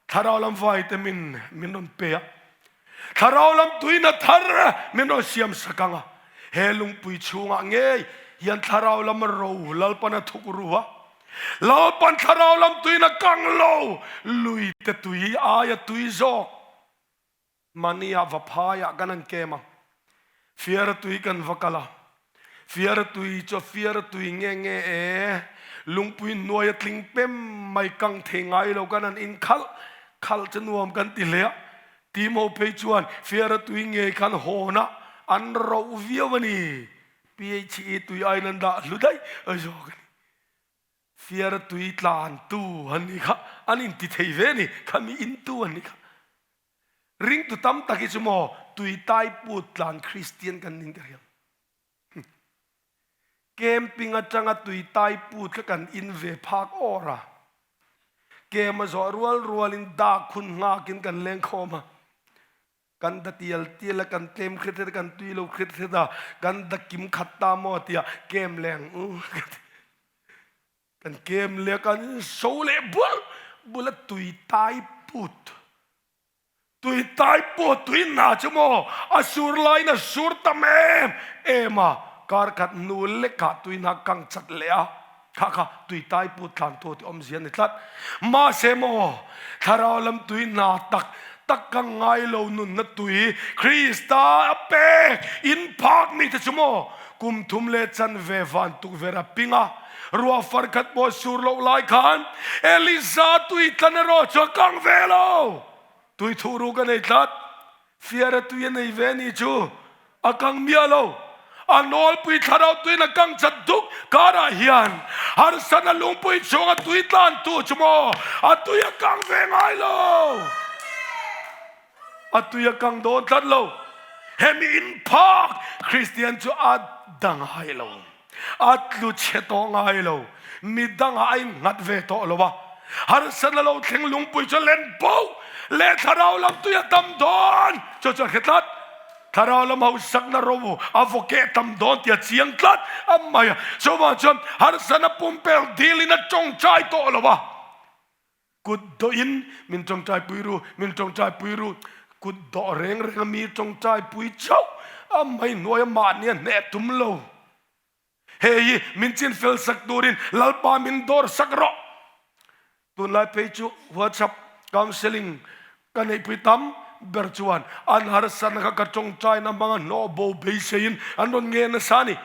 thlarau lam vaite min min rawn pe a. Thlarau lam tuina thar min rawn siam sak ang a, he lungpui chhungah ngei hian thlarau lam ro Lalpan a thuk ru a. Lalpan thlarau lam tuina kang lo lui te tui aia tui zawk mahnia va phaiah kan han kem a, fiara tui kan va kal a. Fiara tui chu a fiara tui nge nge e, lungpui hnuai a tling pem mai kang thei ngai lo kan han in khalh khalh chu nuam kan ti hle a, team ho phei chuan fiara tui ngei khan hawn a an roh viau a ni, PHE tui aiin an dah hlu daih zawk a ni. Fiara tui tlan tu an nih kha an inti thei ve a ni, khami in tu an nih kha. Ringtu tam tak hi chu maw tui tai put tlan Kristian kan ning ka hriam. Camping atanga tui tai put kha kan in ve phak awr a. Kem a zawh rual rualin dak hun nghakin kan leng khawm a. Kan da tial tial a, kan tlem hret hret a, kan tui lo hret hret a, kan da kim khat ta maw tiah kem leng u ka ti. Kan kem le kan so leh bul bul a tui tai put. Tui tai put tui na chu maw a sur laiin a sur tam em em a, kar khat hnu lekah tui hna kang chat leh a. Kha kha tui tai put tlan tu ti awmzia a ni tlat. Mahse maw, thlarau lam tui hna tak tak ka ngai lo nunna tui Krista a pek in phak mi te chu maw kum thum leh chanve van tukverh a ping a, ruah far khat pawh sur loh lai khan Elisa tui tlan erawh chu a kang ve lo. Tui thuh ruk a nei tlat. Fiara tui a nei ve ni chu a kang miah lo. A nawlpui thlarau tuin a kang chat duk karah hian harsatna lungpui chhunga tui tlantu chu maw a tui a kang ve ngai lo. A tui a kang dawn tlat lo. Hemi inphak Kristian chu a da ngai lo. A tlu chhe tawh ngai lo. Midangah a innghat ve tawh lo a. Harsatna lo thleng lungpui chu len bo leh thlarau lam tui a tam dawn chu chu a hre tlat. Thlarau lam hausakna ro a vaw keh tam dawn tih a chiang tlat a mai a. Chuvang chuan harsatna pumpelh dilin a tawngtai tawh lo a. Kut dawhin min tawngtai pui ru, min tawngtai pui ru. Kut dawh reng reng a mi tawngtai pui chauh a mai hnuaia mahni a hneh tum lo. Hei hi min chin fel sak turin Lalpa min dawr sak rawh. Tunlai phei chu WhatsApp counselling ka neihpui tam ber chuan an harsatna kha ka tawngtaina hmanga hnawh bo beiseiin an rawn nge nasa a ni.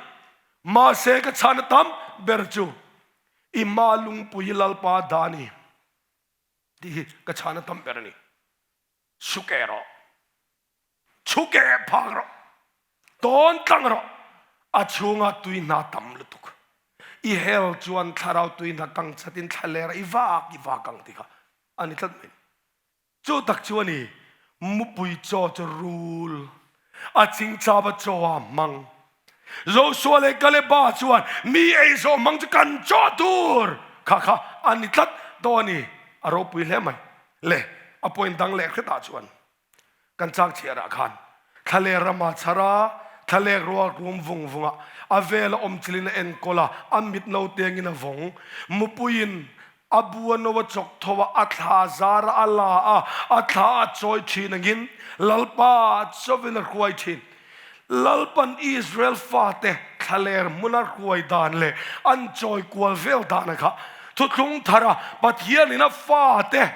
Mahse ka chhana tam ber chu I ma lungpui hi Lalpa dah a ni tih hi ka chhana tam ber a ni. Chhuke rawh, chhuke phak rawh, tawn tlang rawh, a chhunga tui hna tam lutuk. I hel chuan thlarau tui hna kang chatin thlaler i vak i vak ang tih kha a ni tlat mai. Chu tak chu a ni, mupui chaw chu rul a chingchap a chaw a hmang. Joshua leh Kaleba chuan mi ei zawh hmang chu kan chaw tur kha kha a ni tlat tawh a ni. A ropui hle mai. Le, a point dang leh hretah chuan kan chak chhiarah khan thlalek rama chhar a, thlalek rual rum vung vung a, a vel a awm chilin a enkawl a, a mit no tengin a vawng. Mupuiin A bu a no a chawk tho a, a thla zar a, a la a, a thla a chawi thin angin Lalpa chawin a hruai thin. Lalpan Israel fate thlaler hmuna hruai dan leh an chawi kual vel dan kha thuthlung thara Pathianin a fate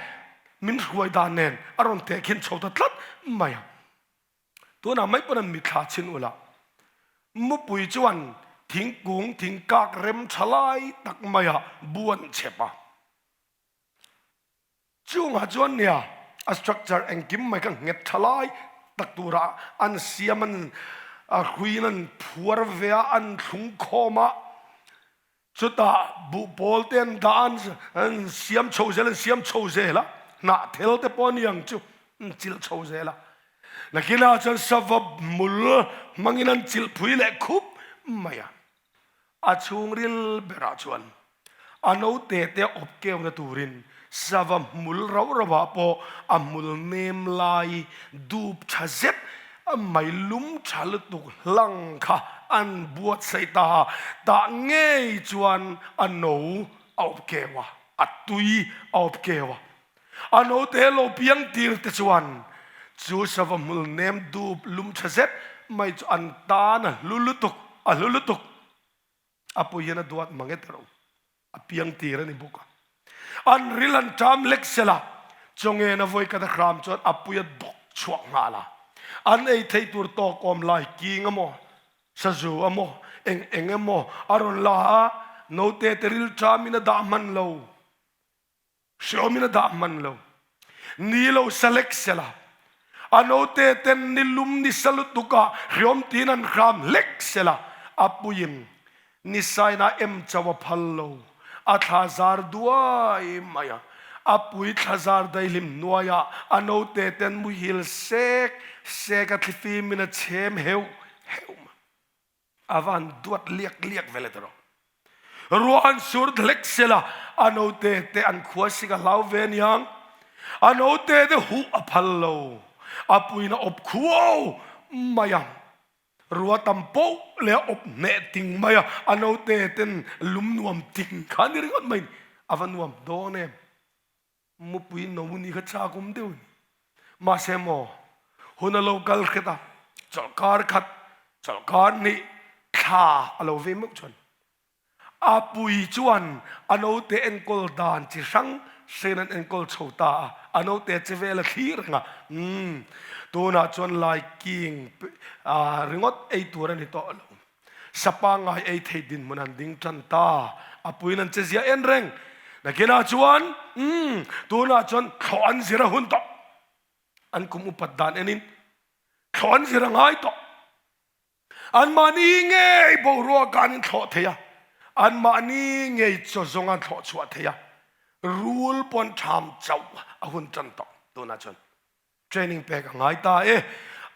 min hruai dan nen a rawn tehkhin chho ta tlat mai a. Tunah mai pawn an mithla chhin ula, mupui chuan thingkung thingkak rem tha lai tak maiah bu an chhep a. Chungah chuan nia a structure engkim mai kha nghet tha lai tak turah an siam an hruiin an phuar ve a, an thlung khawm a. Chutah buhpawl te an dah an an siam chho zel an siam chho zel a, hnahthel te pawh a ni ang chu an chilh chho zel a. Nakinah chuan sava hmul hmangin an chilh phui leh khup mai a. A chhungril berah chuan a note te awp keuna turin sava hmul rauh rauhah pawh a hmul nem lai dup tha zet A mei lum tha lutuk hlang kha an buatsaih ta a, tah ngei chuan a no a awp keu a, a tui a awp keu a. A note lo piang tir te chuan chu sava hmul nem dup lum tha zet mai chu an tan a hlu lutuk, a hlu lutuk. A pui hian a duat mang e tiro. A piang tir a ni bawk a. An ril an ṭam lek sel a, chawngen a vawi khat a hram chuan a pui a dawk chhuak nghal a. An ei theih tur tawk awm lai king emaw, sazu emaw, eng eng emaw a rawn la a, note te ril ṭamin a dah hman lo. Hreawmin a dah hman lo. Ni lo sa lek sela, a note ten ni lum ni sa lutuk ah hreawm tiin an hram hlek sela, a puiin ni sain a em chauh a phal lo. A thla zar duai mai a, a pui thla zar daihlim hnuai ah a note ten muhil sek sek a thlifim in a chhem heuh heuh mai. A van duat liak liak vel e tawh. Ruah an sur hlek sela a note te an khua sik a hlau ve aniang. A note te huh a phal lo. A puiin a awp khuau mai a, rua tam poh leh a awp hneh ting mai a, a naute ten lum nuam ting kha a ni ringawt mai ni. A va nuam dawn em? Mupui no ni kha chak awm deuh a ni. Mahse maw, hun a lo kal hret a, chawlhkar khat, chawlhkar hnih, thla a lo vei meuh chuan A pui chuan a naute enkawl dan chi hrang hrein an enkawl chho ta a, a naute che vel a thlir reng a, umm, tunah chuan lai king ringawt ei tur a ni tawh lo. Sa pangngai ei thei dinhmun an ding tan ta, a puiin an che zia en reng. Nakinah chuan, umm, tunah chuan thlawh an zir a hun tawh. An kum upat dan enin thlawh an zir a ngai tawh. Anmahni ngei boruak an inthlawh thei a, anmahni ngei chaw zawng an thlawh chhuah thei a, rul pawn ṭham chauh a hun ṭan tawh. Tunah chuan training pek a ngai ta e.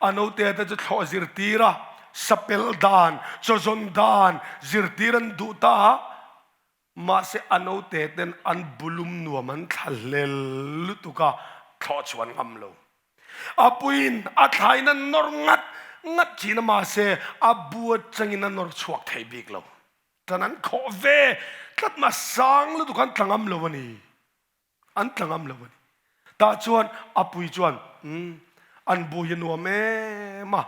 A naute te chu thlawh zirtir a, sapel dan, chaw zawn dan zirtir an duh ta a, mahse a naute ten an bulum nuam an thla hlel lutuk a, thlawh chhuah an ngam lo. A puiin a thlaiin a nawr ngat ngat thin a mahse a bu atangin a nawr chhuak thei bik lo. Tan an khawh ve tlat mah sang lutuk an tla ngam lo a ni. An tla ngam lo a ni. Tah chuan a pui chuan umm an bu hi a nuam em a.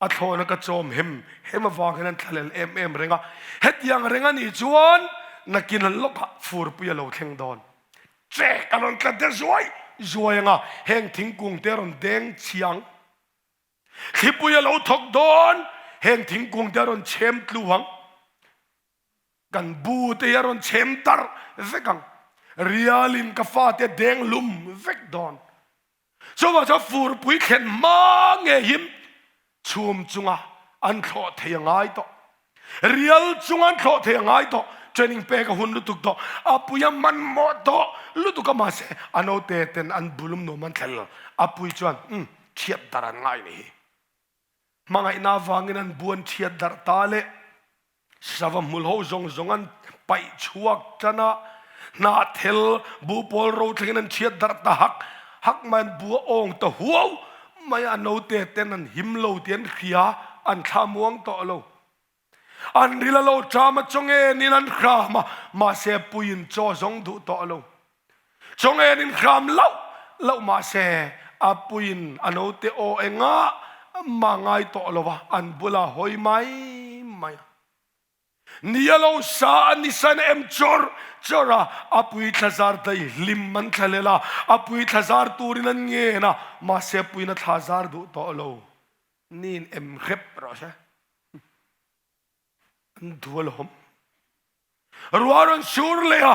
A thlawhna ka chawm hem hem avang hian an thlalel em em reng a, hetiang reng a nih chuan nakin an lawkah furpui a lo thleng dawn. Chek a rawn tla de zuai zuai ang a, heng thingkung te a rawn deng chhiang. Thlipui a lo thawk dawn, heng thingkung te a rawn chhem tlu ang. Kan bu te hi a rawn chhem darh vek ang. Rialin ka fate a deng hlum vek dawn. Chuvang chuan furpui thlen hma ngeiin chhum chunga an thlawh thei a ngai tawh. Rial chunga an thlawh thei a ngai tawh. Training pek a hun lutuk tawh. A pui a hmanhmawh tawh lutuk a mahse a naute ten an bulum nuam an thlel. A pui chuan umm thiat darh an ngai ni hi. Hmangaihna avangin an buan thiat darh ta le. Sava hmul ho zawng zawng an paih chhuak tan a, hnahthel bu pawl ro thlengin an thiat darh ta hak hak mai, an bu a awng ta huau mai a, a naute ten an him lo tih an hria, an thla muang tawh lo. An ril a lo ṭam a, chawngenin an hram a, mahse puiin chaw zawng duh tawh lo. Chawngen in hram loh loh mahse a puiin a naute aw engah mah ngai tawh lo a, an bula hawi mai mai a. Ni a lo sa a ni san em chawr chawr a, a pui thlazar daih hlim an thlalel a, a pui thlazar turin an ngen a, mahse a puiin a thlazar duh tawh lo. Niin em hrep rawh se. An duh alawm. Ruah rawn sur leh a,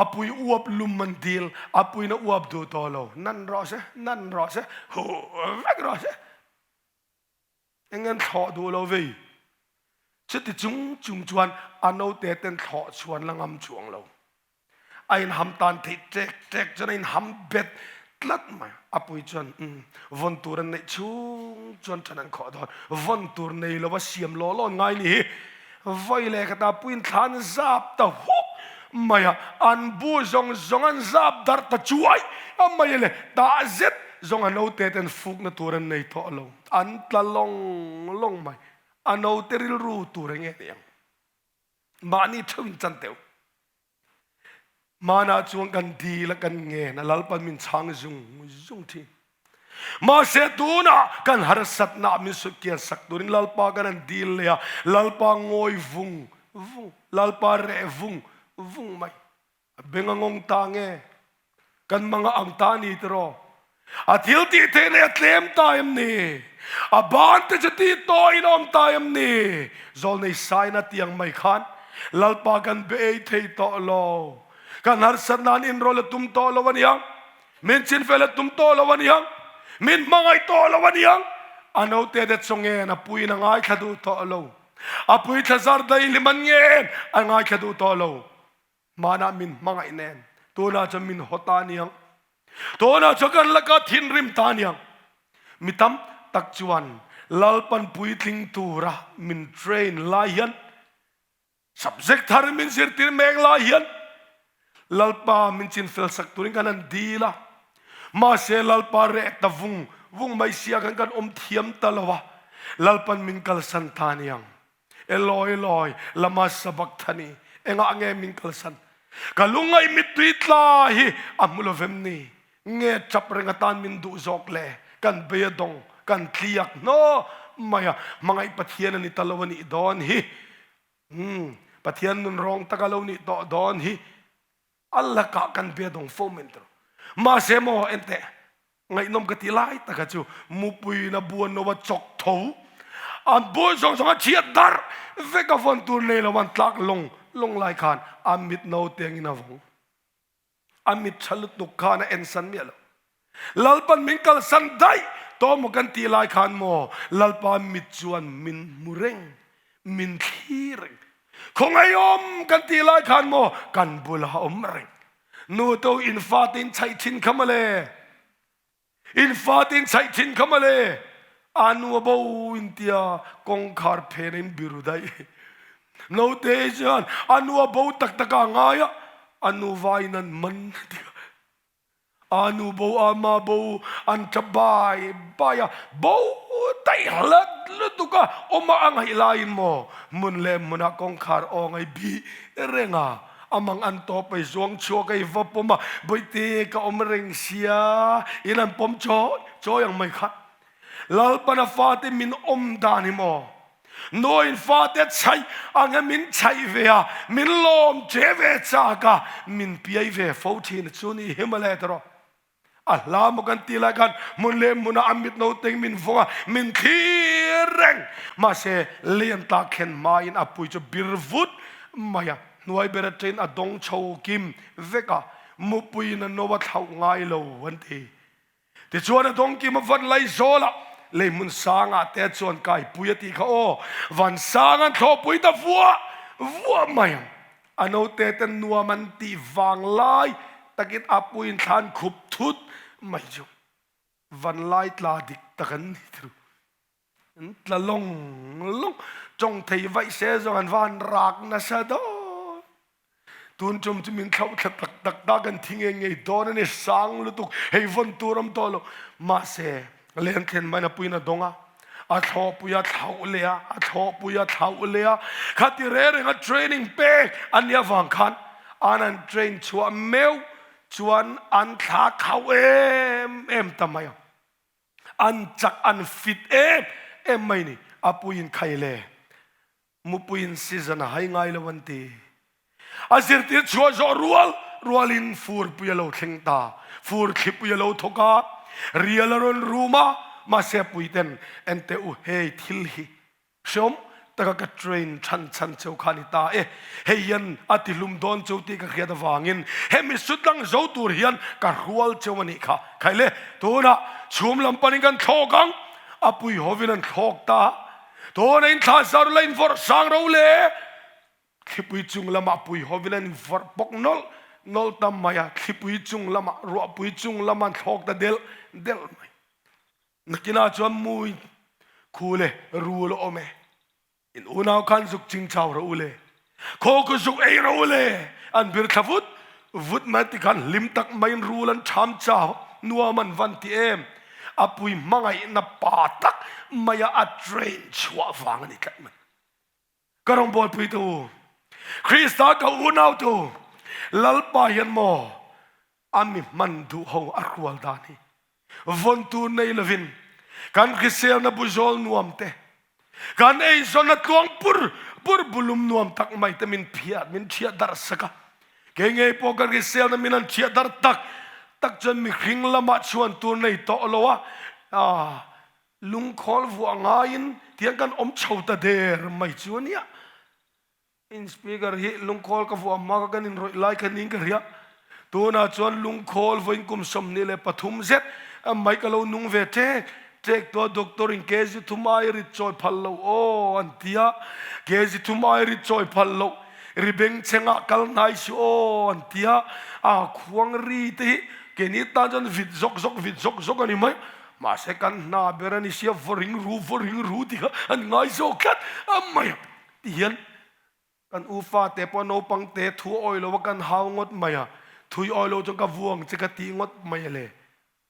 a pui uap lum an dil, a puiin a uap duh tawh lo. Nan rawh se, nan rawh se, huh vek rawh se. Eng an thlawh duh lo vei. Chuti chung chung chuan a naute ten thlawh chhuan la ngam chuang lo. A inham tan theih ṭek ṭek chuan a inham bet tlat mai. A pui chuan, Umm, vawn tur an neih chhung chuan ṭhan an khawh dawn. Vawn tur nei lova siam law law an ngai ni hi. Vawi leh khatah puiin thla an zap ta huk mai a, an bu zawng zawng an zap darh ta chuai a mai le. Tah zet zawng a naute ten fukna tur an nei tawh lo. An tla lawng lawng mai. A naute rilru tur eng nge ni ang? Mahni theuh in chan teuh. Hmanah chuan kan dil a kan ngen a Lalpan min chhang zung zung thin. Mahse tunah kan harsatna min sutkian sak turin Lalpa kan han dil leh a, Lalpa ngawi vung vung, Lalpa reh vung vung mai. A beng a ngawng ta nge? Kan mang a ang ta a ni tiraw? A thil tih theih leh a tlem ta em ni? A ban te chu tih tawh in a awm ta em ni? Zawlnei saina tiang mai khan Lalpa kan be ei thei tawh lo. Kan harsat nan inrawl a tum tawh lo a niang. Min chinfel a tum tawh lo a niang. Min hmangaih tawh lo a niang. A naute te chawngen a puiin a ngaithla duh tawh lo. A pui thlazar daihlim an ngen a ngaithla duh tawh lo. Hmanah min hmangaih nen tunah chuan min haw ta aniang. Tunah chuan kan laka thinrim ta aniang. Mi tam tak chuan Lalpan puitling tura min train lai hian, subject thar min zirtir mek lai hian Lalpa min chinfel sak turin kan han dil a. Mahse Lalpa reh ta vung vung mai sia khan kan awm thiam ta lo a, Lalpan min kalsan ta aniang. Eloi Eloi, lama sabakthani, engah nge min kalsan? Ka lungngaih mittui tla hi a hmu lo vem ni? Nge chap reng atan min duh zawk le? Kan bei a dawng, kan tliak hnaw mai a, hmangaih Pathian a ni ta lo a nih dawn hi. Umm, Pathian nun rawng tak a lo nih tawh dawn hi. A lakah kan bia dawng fo men tur. Mahse maw enteh, ngaihnawm ka ti lai taka chu mupuiin a buan lo a chawk tho. An buan zawng zawng a chhiat darh vek a vawn tur nei lo an tlak lawng lawng lai khan a mit no tengin a vawng. A mit tha lutuk khan a ensan miah lo. Lalpan min kalsan daih tawh maw kan tih lai khan maw Lalpa mit chuan min hmu reng, min thli reng. Khawngaihawm kan tih lai khan maw kan bulah a awm reng. Nu to in fate in chhaih thin kha mawle. In fate in chhaih thin kha mawle. A nu a bo in tia kawngkhar phen a in biru daih. Naute chuan a nu a bo tak tak a ngai a, a nu vaiin an man a ti a. A nu bo a ma bo an tap bai bai a, bo daih hlat lutuk a, awm a a ngaih laiin maw hmun leh hmunah kawngkhar aw ngai bih reng a, a mang an tawp ei zuang chhuak ei va pawm a, Bawihte ka awm reng sia in an pawm chawi chawi ang mai kha. Lalpana fate min awm dan hi maw? Nuin fate chhaih ang e min chhaih ve a, min lawm che ve chak a, min piai ve fo thin chu ni hi mawle tawh. A hla maw kan ti lai khan hmun leh hmunah a mit no teng min vawng a, min thlir reng. Mahse, lian tak thlen hmain a pui chu bir vut mai a, hnuai ber atangin a dawng chho kim vek a, mupuiin a no a thlauh ngai lo an ti. Tichuan a dawngkim a van lai zawlah lei hmun sangah te chuan kaipui a tih kha aw, van sang an thlawhpui ta vuah vuah mai ang. A naute ten nuam an tih vang lai takin a puiin thla an khup thut mai chu van lai tla dik tak an ni tru. An tla lawng lawng, tawng thei vaih se zawng an van rak nasa dawn. Tun tum chu min thlauh thla tak tak ta kan thi ngei ngei dawn a ni, sang lutuk, hei vawn tur awm tawh lo. Mahse, len thlen maiin a puiin a dawng a, a thlawhpui a thlauh leh a, a thlawhpui a thlauh leh a, khati reng renga training pek a nih avang khan an an train chhuah meuh chuan an thla khauh em em ta mai ang. An chak an fit em em mai ni. A puiin khai le mupuiin season a hai ngai lo an ti. A zirtir chhuah zawh rual rualin furpui a lo thleng ta. Fur thlipui a lo thawk a, rial a rawn rum a, mahse a puiten enteh u hei thil hi Hreawm taka ka train chhan chhan cheu kha a ni ta e. Hei hian a ti hlum dawn cheu tih ka hriat avangin hemi sutlang zo tur hian ka hrual cheu a nih kha. Khai le, tunah chhum lam panin kan thlawk ang, a pui hovin an thlawk ta. Tunah in thla zar la in vawrh sang ro le. Thlipui chung lamah pui hovin an invawrh bawk nawlh nawlh ta mai a, thlipui chung lamah, ruahpui chung lamah an thlawk ta delh delh mai. Nakinah chuan mui khu le rul a awm e. In unau khan zuk ching chau rawh u le. Khaw ku zuk ei rawh u le. An bir thla vut vut mai ti khan hlim tak maiin rul an ṭham chau nuam an van ti em. A pui hmangaihna pa tak maia a train chhuah vang a ni tlat mai. Ka rawngbawlpuitu, Krista ka unautu, Lalpa hian maw a mi hman duh ho a hrual dan hi vawntu nei lovin kan hriselna bu zawl nuam te, kan eizawnna tluang pur pur bulum nuam tak mai te min phiah min thiah darh sak a. Kei ngei pawh kan hriselna min an thiah darh tak tak chuan mihring lamah chhuan tur nei tawh lo a, Lungkhawl vuah ngaiin tiang kan awm chho ta der mai chu a nia. In speaker hi lungkhawl ka vuah hma ka kan inrawih lai kha niin ka hria. Tunah chuan lungkhawl vawiin kum 23 zet mai ka lo nung ve ṭek ṭek tawh a, doctor in kg thum ai rit chawi phal lo aw an ti a, kg thum ai rit chawi phal lo ri bengchhengah kal hnai si aw an ti a, a khuang ri te hi keini tan chuan vit zawk zawk vit zawk zawk a ni mai. Mahse kan hna ber a ni sia vaw ring ru vaw ring ru tih kha an ngai zawk tlat a mai a ti hian kan u fate pawh naupang te thu awi lo a kan hau ngawt mai a, thui awi lo chuan ka vuang che ka tih ngawt mai a le.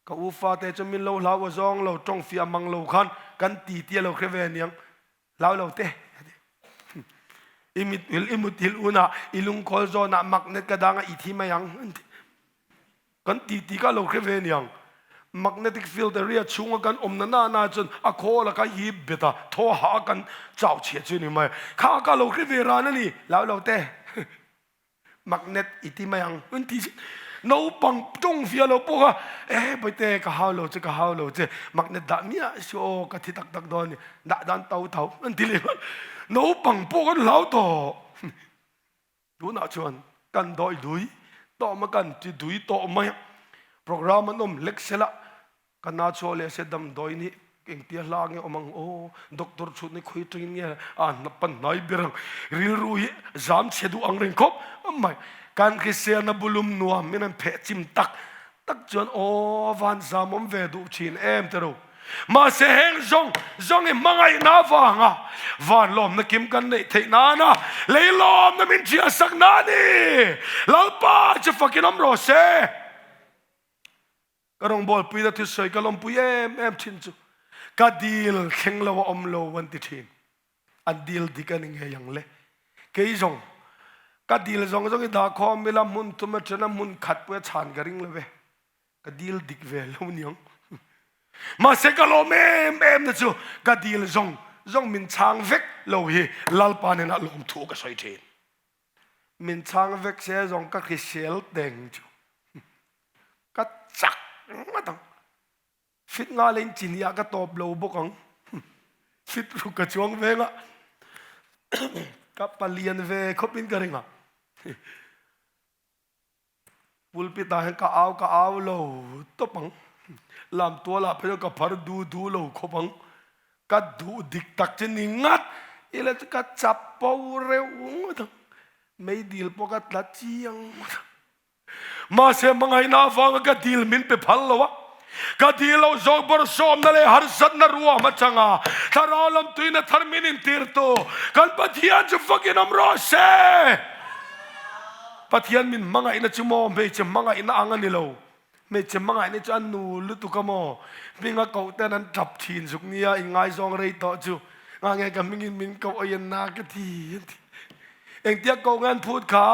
Ka u fate chu min lo hlau a zawng lo, tawng fiah mang lo khan kan ti ti a lo hre ve aniang. Hlau lo te. I mit i muthilh unah i lungkhawl zawnah magnet ka dang a i thi mai ang an ti. Kan ti ti kha a lo hre ve aniang. Magnetic field area chhunga kan awmna na na chuan a khawl a ka hip bet a, thaw hah a kan chau chhia chu a ni mai. Kha kha a lo hre ve ran a ni. Hlau lo te. Magnet i ti mai ang an ti zet. Naupang tawng fia lo pawh kha eh bawihte ka hau lo che ka hau lo che magnet dah miah si aw ka thi tak tak dawn a ni dah dan to tho an ti leh mai. Naupang pawh kan hlau tawh. Tunah chuan kan dawi dui tawh mai kan ti dui tawh mai a. Program an awm hlek sela Ka na chhuah leh se damdawi nih engtia hla nge awm ang aw, doctor chhut nih khawi atangin nge a hna pan hnai ber ang, rilru hi zam chhe duh ang reng khawp mai. Kan hriselna bulum nuam in an pheh chim tak tak chuan aw van zam awm ve duh thin em te ro. Mahse heng zawng zawng i hmangaihna avanga van lawmna kim kan neih theih nana lei lawmna min thiahsak na a ni. Lalpa chu fakin awm rawh se. Ka rawngbawlpuina thusawi ka lawmpui em em thin chu ka dil thleng lo a awm lo an ti thin. An dil dik a ni ngei ang le. Kei zawng ka dil zawng zawng i dah khawm ila hmun thum atana hmun khat pawh a chhan ka ring lo ve. Ka dil dik ve lo niang. Mahse ka lawm em em na chu ka dil zawng zawng min chhang vek lo hi Lalpa hnenah lawmthu ka sawi thin. Min chhang vek se zawng ka hrisel teng chu. Ka chak ngawt ang. Fit nga leh in chini ah ka tawp lo bawk ang. Fit ruk ka chuang veng a. Ka palian ve khawp in ka ring a. Pulpit ah hian ka au ka au lo tawp ang. Lamtual ah phei chuan ka phar du du lo khawp ang. Ka duh dik tak chu ni ngat ila chu ka chapo reuh ngawt ang. Meidil pawh ka tla chiang ngawt ang. Mahse hmangaihna avanga ka dil min pe phal lo a, ka dil loh zawk bawrhsawmna leh harsatna ruam atanga thlarau lam tuina thar min intirtu kan Pathian chu fakin awm rawh se. Pathian min hmangaihna chu maw hmeichhe hmangaihna ang a ni lo. Hmeichhe hmangaihna chu a nu lutuk a maw? Hminga koh ten an tap thin zuk nia inngaizawng rei tawh chu nga nge ka hmingin min koh awianna ka ti an ti. Engtia koh nge an phut kha?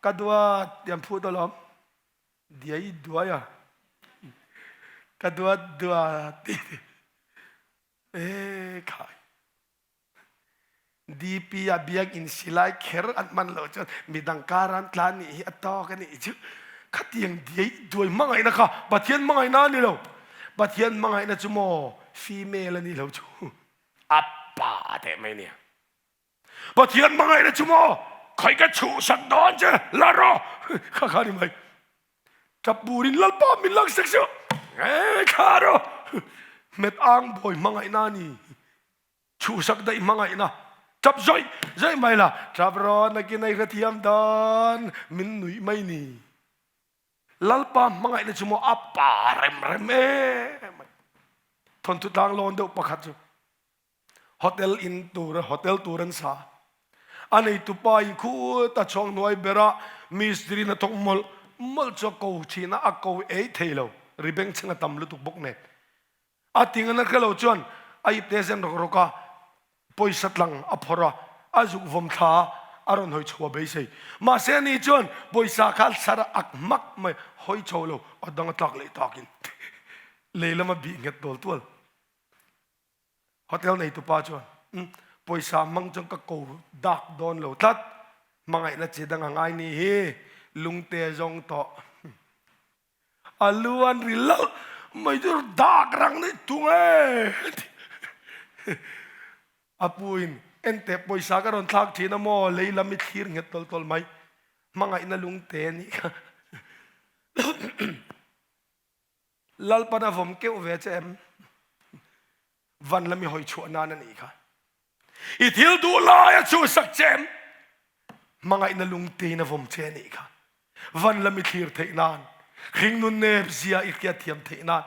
Ka duat tiang phut alawm. Diai duai a. Ka duat duat ti. E khai. DP a biak in silai kher an man lo chuan midang kar an tlan nih hi a tawk a nih chu. Khatiang diai duai hmangaihna kha Pathian hmangaihna a ni lo. Pathian hmangaihna chu maw female a ni lo chu. A pa teh mai nia. Pathian hmangaihna chu maw khawi ka chhuhsak dawn che la rawh kha kha ni mai. Tap burin Lalpa min laksak chu e kha rawh hmet ang bawi hmangaihna a ni. Chhuhsak daih hmangaihna tap zawih zawih mai la tap rawh nakin a i hrethiam dawn min nuih mai ni. Lalpa hmangaihna chu maw a pa rem rem em mai. Thawnthu tlanglawn deuh pakhat chu Hotel in tur hotel tur an sa. A neitu pa in khut a chhuak hnuai ber a, mistiri in a thawk mawlh mawlh chu a ko thin a, a ko ei thei lo. Ri bengchheng a tam lutuk bawk nen. A ting a na hre lo chuan a ip te zen rawk rawk a, pawisa tlang a phawrh a, a zuk vawm thla a, a rawn hawi chho a beisei. Mahse ani chuan pawisa kha a sar a ak hmak mai, hawi chho lo, a dang a tlak leh takin lei lama bih nghet tual tual. Hotel neitu pa chuan, Umm, pawisa hmang chuan ka ko dak dawn lo tlat, hmangaihna che dang a ngai ni hi, lungte zawng tawh. A lu an ri lalh mai chu dak rang daih tung e. A pu in, Enteh pawisa ka rawn thlak thin a maw, lei lam i thlir nghet tawlh tawlh mai, hmangaihna lungte a nih kha. Lalpan a vawm keuh ve che em? Van lam i hawi chhuah nan a nih kha. I thil duh lai a chhuhsak che em? Hmangaihna lungtein a vawm che a nih kha. Van lam i thlir theih nan, hringnun nep zia i hriat thiam theih nan,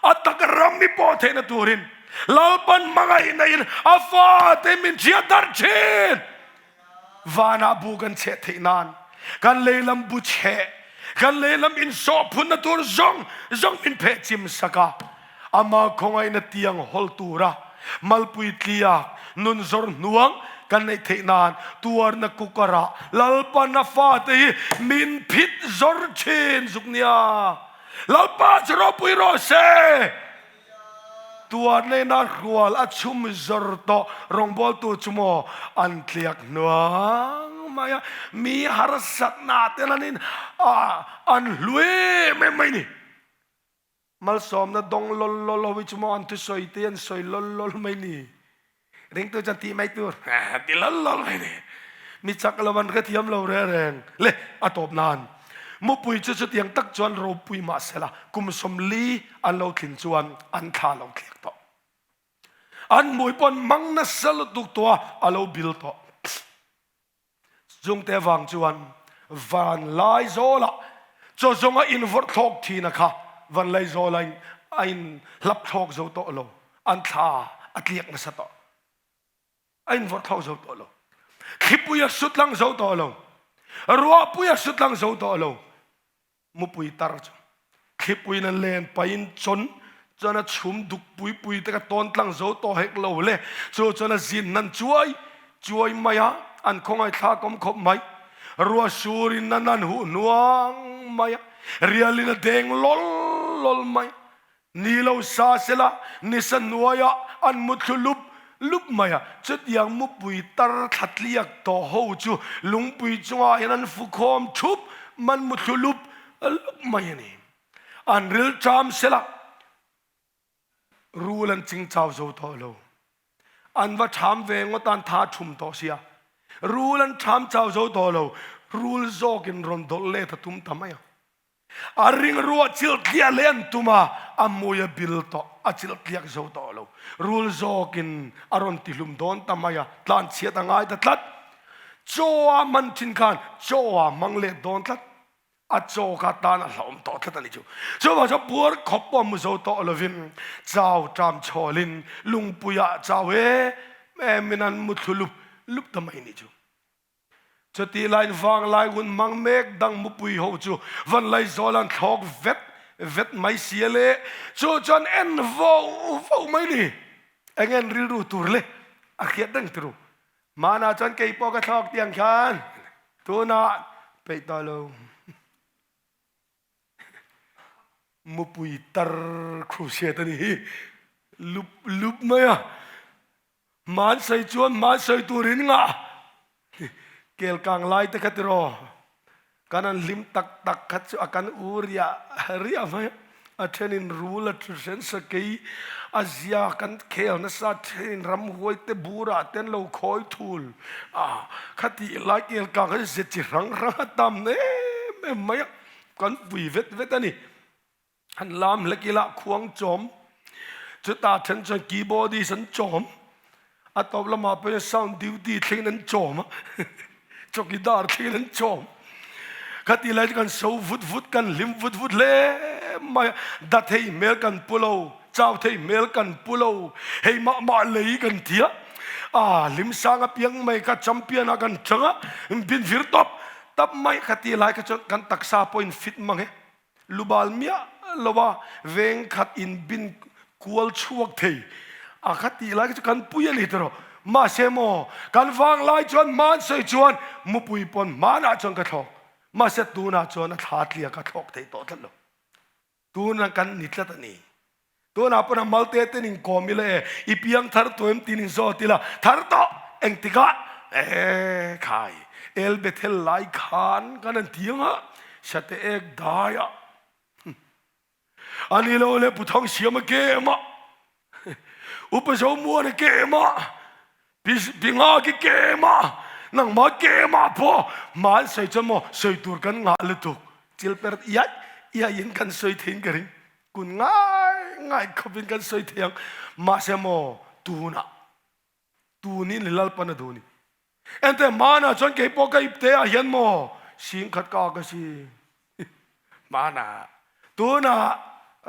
a tak ram i pawh theihna turin Lalpan hmangaihna in a fate min hriat darh thin. Vanah bu kan cheh theih nan, kan lei lam bu cheh. Kan lehlam insawhphunna tur zawng zawng min pheh chim sak a, ama khawngaihna tiang hawl tura malpui tliak nun zawr hnuang kan neih theih nan tuarna cooker-ah Lalpan a fate hi min phit zawr thin zuk nia. Lalpa chu ropui rawh se! Tuarneina hrual a chhum zawr tawh rawngbawltu chu maw an tliak hnuang mai a, mi harsatna te lanin an hlu em em mai ni. Malsawmna dawng lawl lawl ho hi chu maw an thusawi te an sawi lawl lawl mai ni. Ringtu chuan tih mai tur ti lawl lawl mai ni. Mi chak lo an hrethiam lo reng reng le a tawp nan. Mupui chu chutiang tak chuan ropui mah sela kum 40 an lo tlin chuan an thla lo thlek tawh. An hmui pawn mang nasa lutuk tawh a, a lo bil tawh. Chungte vang chuan van lai zawlah chaw zawnga invawrh thlawk thina kha van lai zawla a in hlap thlawk zo tawh lo, an thla a tliak nasa tawh. A invawrh thlawk zo tawh lo. Thlipui a sutlang zo tawh lo. Ruahpui a sutlang zo tawh lo. Mupui tar chu thlipui na len pain chon chuan a chhum duk pui pui te ka tawn tlang zo tawh hek lo le. Chu chuan a zin nan chuai chuai mai a, an khawngaih thlak awm khawp mai. Ruah sur in a nan huh hnuang mai a, rial in a deng lawl lawl mai. Ni lo sa sela nisa hnuaiah an mu thlu lup lup mai a, chutiang mupui tar thla tliak tawh ho chu lungpui chungah hian an fu khawm thup man mu thlu lup lup mai a ni. An ril ṭam sela rul an ching chau zo tawh lo. An va ṭham ve ngawt a, an tha ṭhum tawh sia. Rul an ṭham chau zo tawh lo, rul zawkin rawn dawlh let a tum ta mai a. A ring ruah chilh tliah leh an tum a, a mui a bil tawh, a chilh tliak zo tawh lo. Rul zawkin a rawn tihlum dawn ta mai a, tlanchhiat a ngai ta tlat. Chaw a hman thin khan chaw a hmang let dawn tlat. A chaw kha tan a hlauhawm tawh tlat a ni chu. Chuvang chuan puar khawp pawh a mu zo tawh lovin chau ṭam chhawlin lungpuiah chau em emin an mu thlu lup lup ta mai a ni chu. Chutih laiin vanglai hun hmang mek dang mupui ho chu Vanlaizawl an thlawk vet vet mai si a le. Chu chuan en vo vo mai ni. Eng en rilru tur le a hriat reng turu. Hmanah chuan kei pawh ka thlawk tiang khan tunah peih tawh lo. Mupui tar crusade a ni hi lup lup mai a. Hman sawi chuan hman sawi turin ngah kelkang lai te kha tiraw kan an hlim tak tak kha chu a kan u riah riah mai a, a thenin rul a then sakei a zia kan khel nasa a thenin ramhuai te burah te an lo khawi thul a khatih lai kelkang kha chu ze chi hrang hrang a tam em em mai a kan pui vet vet a ni. An lam hlek ila khuang chawm. Chutah then chuan keyboardist an chawm. A tawp lamah pawhin sound duty thlengin an chawm a. Chawkidar thlengin an chawm. Khati lai chu kan so vut vut, kan hlim vut vut hle mai a. Da thei hmel kan pu lo, chau thei hmel kan pu lo, hei mah mah lei kan ti a. A hlim sang apiang mai kha champion ah kan chang a, bin vir tawp tap mai. Khati lai kha chuan kan taksa pawhin fit mang e. Lubal miah lo a veng khat in bin kual chhuak thei a kha tih lai kha chu kan pui a ni tawh mahse maw kan vang lai chuan hman sawi chuan mupui pawn hmanah chuan ka thlawk mahse tunah chuan a thla tliak a thlawk thei tawh tlat lo tuna kan ni tlat a ni tunah pawn a malte ten in kawm ila e i piang thar tawh em tin in zawt ila thar tawh engtikah e khai El Bethel lai khan kan an ti anga Sate ek dai a ani lo le Puthang Siam a ke ema Upa Zo Muan a ke ema Pi Nga ki ke ema nangma ke ema pawh hma an sawi chuan maw sawi tur kan ngah lutuk chil per iai iai in kan sawi theiin ka ring kun ngai ngai khawpin kan sawi thei ang mahse maw tunah Tunin ni Lalpan a duh ni. Ente hmanah chuan kei pawh ka ipte ah hian maw sing khat ka ka si. Hmanah tunah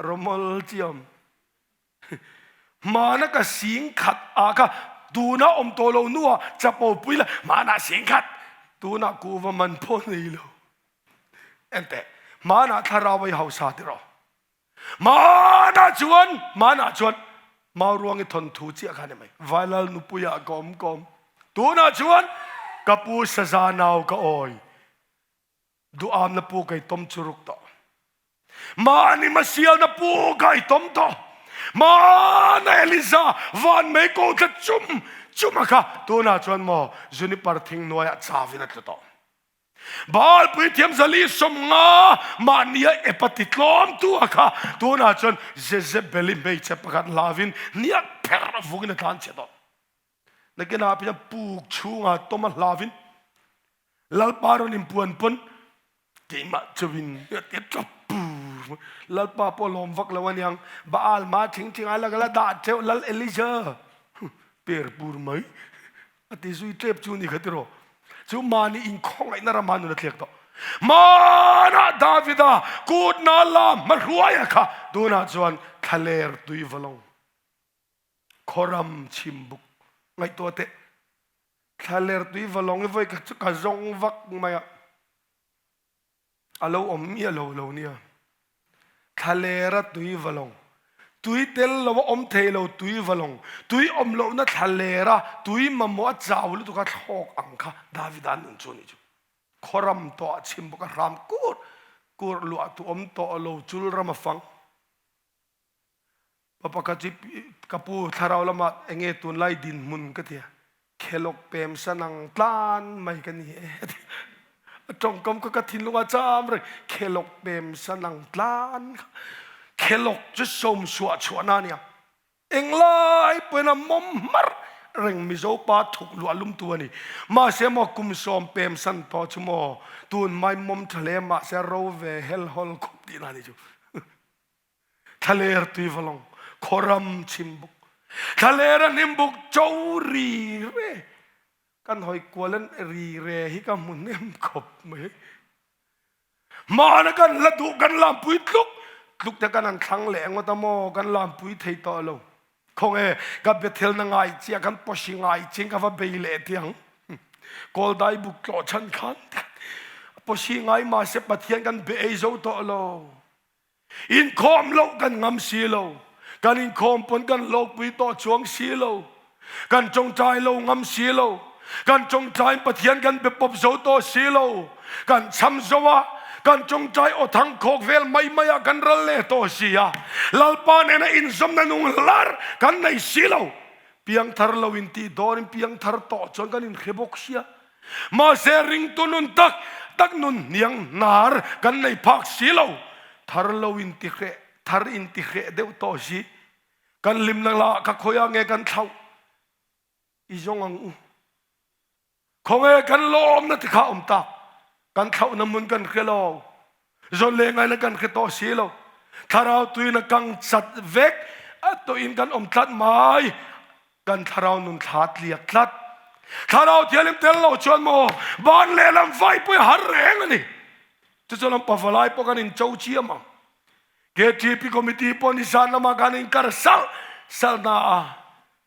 rawmawl chiam. Hmana ka sing khat ah kha tunah awm tawh lo nuah chapo pui la hmanah sing khat tunah kuhva man pawh nei lo. Ente. Hmanah thlarau a i hausa tiraw? Hmanah chuan, hmanah chuan Mauruangi thawnthu chiah kha a ni mai. Vailal nupuiah ka awm ka awm. Tunah chuan ka pu saza nau ka awi. Duhamna pu ka i tawm churuk tawh. Mahni masialna pu ka i tawm tawh. Hmana Eliza van mei ko tla chum chum a kha tunah chuan maw juniper thing hnuaiah chawin a tlu tawh. Baal puithiam zali 50 mahnia ep a ti tlawmtu a kha tunah chuan Jezebeli hmeichhe pakhat hlauin hniak pher vungin a tlanchhe tawh. Nakinah pawh hian puk chhungah tawm a hlauin Lalpa rawn inpuan pawn keimah chauhin a ti tap pur. Lalpa pawh lawm vak lo aniang Baal ma thing thing a la dah teuh Lal Elijah per pur mai a ti zui tep chu ni kha tiraw. Chu mahni inkhawngaihna ramah nun a thlek tawh. Manah Davida kutna la hmahruaia kha tunah chuan thlaler tui va lo. Khawram chim buk ngaihtuah teh. Thlaler tui va lawng i voi khat chu ka zawng vak mai a. A lo awm miah lo lo nia. Thlalera tui va lawng. Tui tel lo a awm thei lo tui va lawng. Tui awm lohna thlalera tui mamawh a chau lutuk a thlawk ang kha Davida nun chu a nih chu. Khawram tawh ah chim bawk a hram kur kur luah tu awm tawh lo chul ram a fang. Pa pakhat chu ka pu thlarau lamah enge tunlai dinhmun ka ti a, khelawk pem san ang tlan mai ka ni e a ti. A tawngkam kha ka thinlung a cham reng, khelawk pem san ang tlan kha. Khelawk chu sawm suah chhuahna a nia. Englai pawhin a mawm hmar reng Mizo pa thuk luah lumtu a ni. Mahse maw kum sawm pem san tawh chu maw tun mai mawm tha hle mahse ro ve hel hawl khawp tihna a ni chu. Thlaler tuivalawng khuaram chimbuk Thlaler a hnimbuk cho ri re kan hawi kual an ri re hi ka hmu hnem khawp mai. Hmana kan la duh kan lampui tluk tluk te kan an thlang leh ngawt a maw kan lampui thei tawh lo. Khawnge ka Bethel na ngai chiah kan pawsi ngai chiang ka va bei leh tiang. Kawldai buk tlawh chan khan pawsi ngai mahse Pathian kan be ei zo tawh lo. Inkhawm loh kan ngam si lo. Kan inkhawm pawn kan hlawkpui tawh chuang si lo. Kan tawngtai lo ngam si lo. Kan tawngtai Pathian kan be pawp zo tawh si lo. Kan cham zo a, kan tawngtai aw thang khawk vel mai mai ah kan ral leh tawh si a. Lalpa nena inzawmna nung hlar kan nei si lo. Piangthar lo in tih dawrin piangthar tawh chuan kan inhre bawk sia. Mahse ringtu nun tak tak nun hniang hnar kan nei phak si lo. Thar lo in ti hreh, thar in ti hreh deuh tawh si. Kan hlimna lah ka khawiah nge kan thlauh i zawng ang u. Khawnge kan lawmna ti kha awm tak. Kan thlauhna hmun kan hre lo. Zawn le ngaina kan hre tawh si lo. Thlarau tuin a kang chat vek a tuin kan awm tlat mai. Kan thlarau nun thla tliak tlat. Thlarau thianghlim tel lo chuan maw van lehlam vai pawh i har reng a ni. Chu chuan pavalai pawh kan incho chiam ang. KTP committee pawh nizan lamah kan inkar salh salh na a.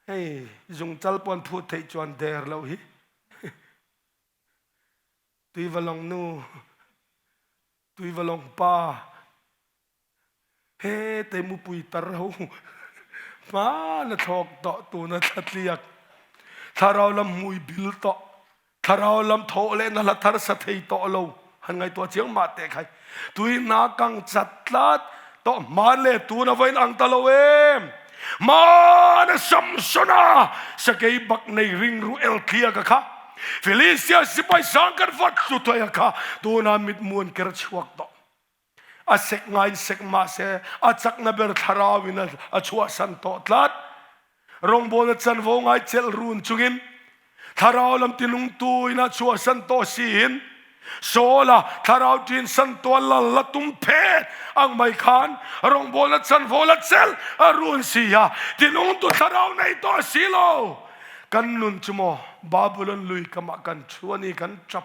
Hei zungchal pawh an phut theih chuan der loh hi. Tuivalawng nu, Tuivalawng pa, he te mupui tar ho hmana thlawk tawh tuna thlatliak, thlarau lam hmui bil tawh, thlarau lam thawh leh na hla thar sa thei tawh lo, han ngaihtuah chiang mah teh khai. Tui hna kang chat tlat tawh hman leh tun a va inang ta lo em? Hmana Samsona sakei bak nei ringru el thliaka kha Filistia sipai sang kan vat hlu thei a kha tuna mitmu an ker chhuak tawh. A sek ngaiin sek mah se a chakna ber thlarauin a chhuahsan tawh tlat. Rawngbawlna chanvo ngai chelh run chungin thlarau lam tinungtu in a chhuahsan tawh siin Saul-a thlarau ṭin san tual lal la tum phet ang mai khan rawngbawlna chanvo la chelh a run si a, tinungtu thlarau nei tawh si lo. Kan nun chu maw Babulon lui kamah kan thu a ni, kan ṭap.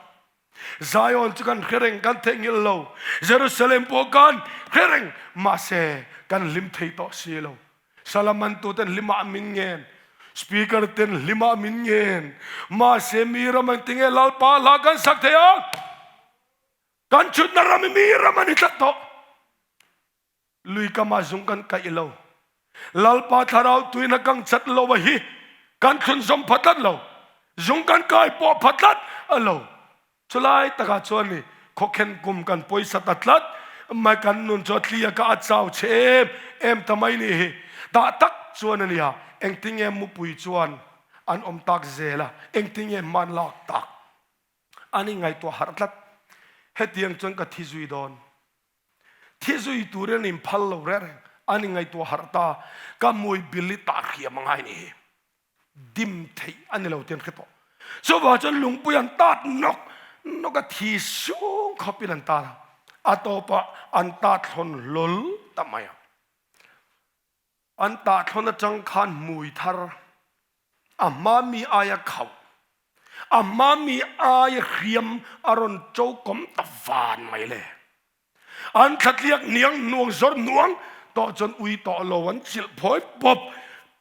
Zion chu kan hre reng, kan theihnghilh lo. Jerusalem pawh kan hre reng, mahse kan hlim thei tawh si lo. Salaman tuten hlimah min ngen, Speaker ten hlimah min ngen, mahse mi ram engtinge Lalpa hla kan sak thei ang? Kan thutna ram hi mi ram a ni tlat tawh. Lui kam ah zung kan kaih lo. Lalpa thlarau tuin a kang chat lo a hi kan thlunzawm pha tlat lo. Zung kan kai pawh pha tlat a lo. Chulai takah chuan ni khawkhen kum kan pawisa ta tlat mai kan nun chu a thli a ka a chau che em em ta mai ni hi. Tah tak chuan a nia engtinge mupui chuan an awm tak zel a, engtinge hman lak tak an inngaihtuah harh tlat. Hetiang chuan ka thi zui dawn. Thi zui turin an inphal lo reng reng. An inngaihtuah harh ta. Ka hmui bil i tah hriam a ngai ni hi. Dim theih a ni lo tih an hre tawh. Chuvang chuan lungpui an tat nawk nawk a, thi sung khawpin an tat a. A tawpah an tat thlawn hlawl ta mai a. An tah thlawn atang khan hmui thar, a hma mi aia khauh, a hma mi aia hriam a rawn cho kawm ta van mai le. An thlatliak hniang hnuang zawr hnuang tawh chuan ui tawh lo an chilh phawi pawp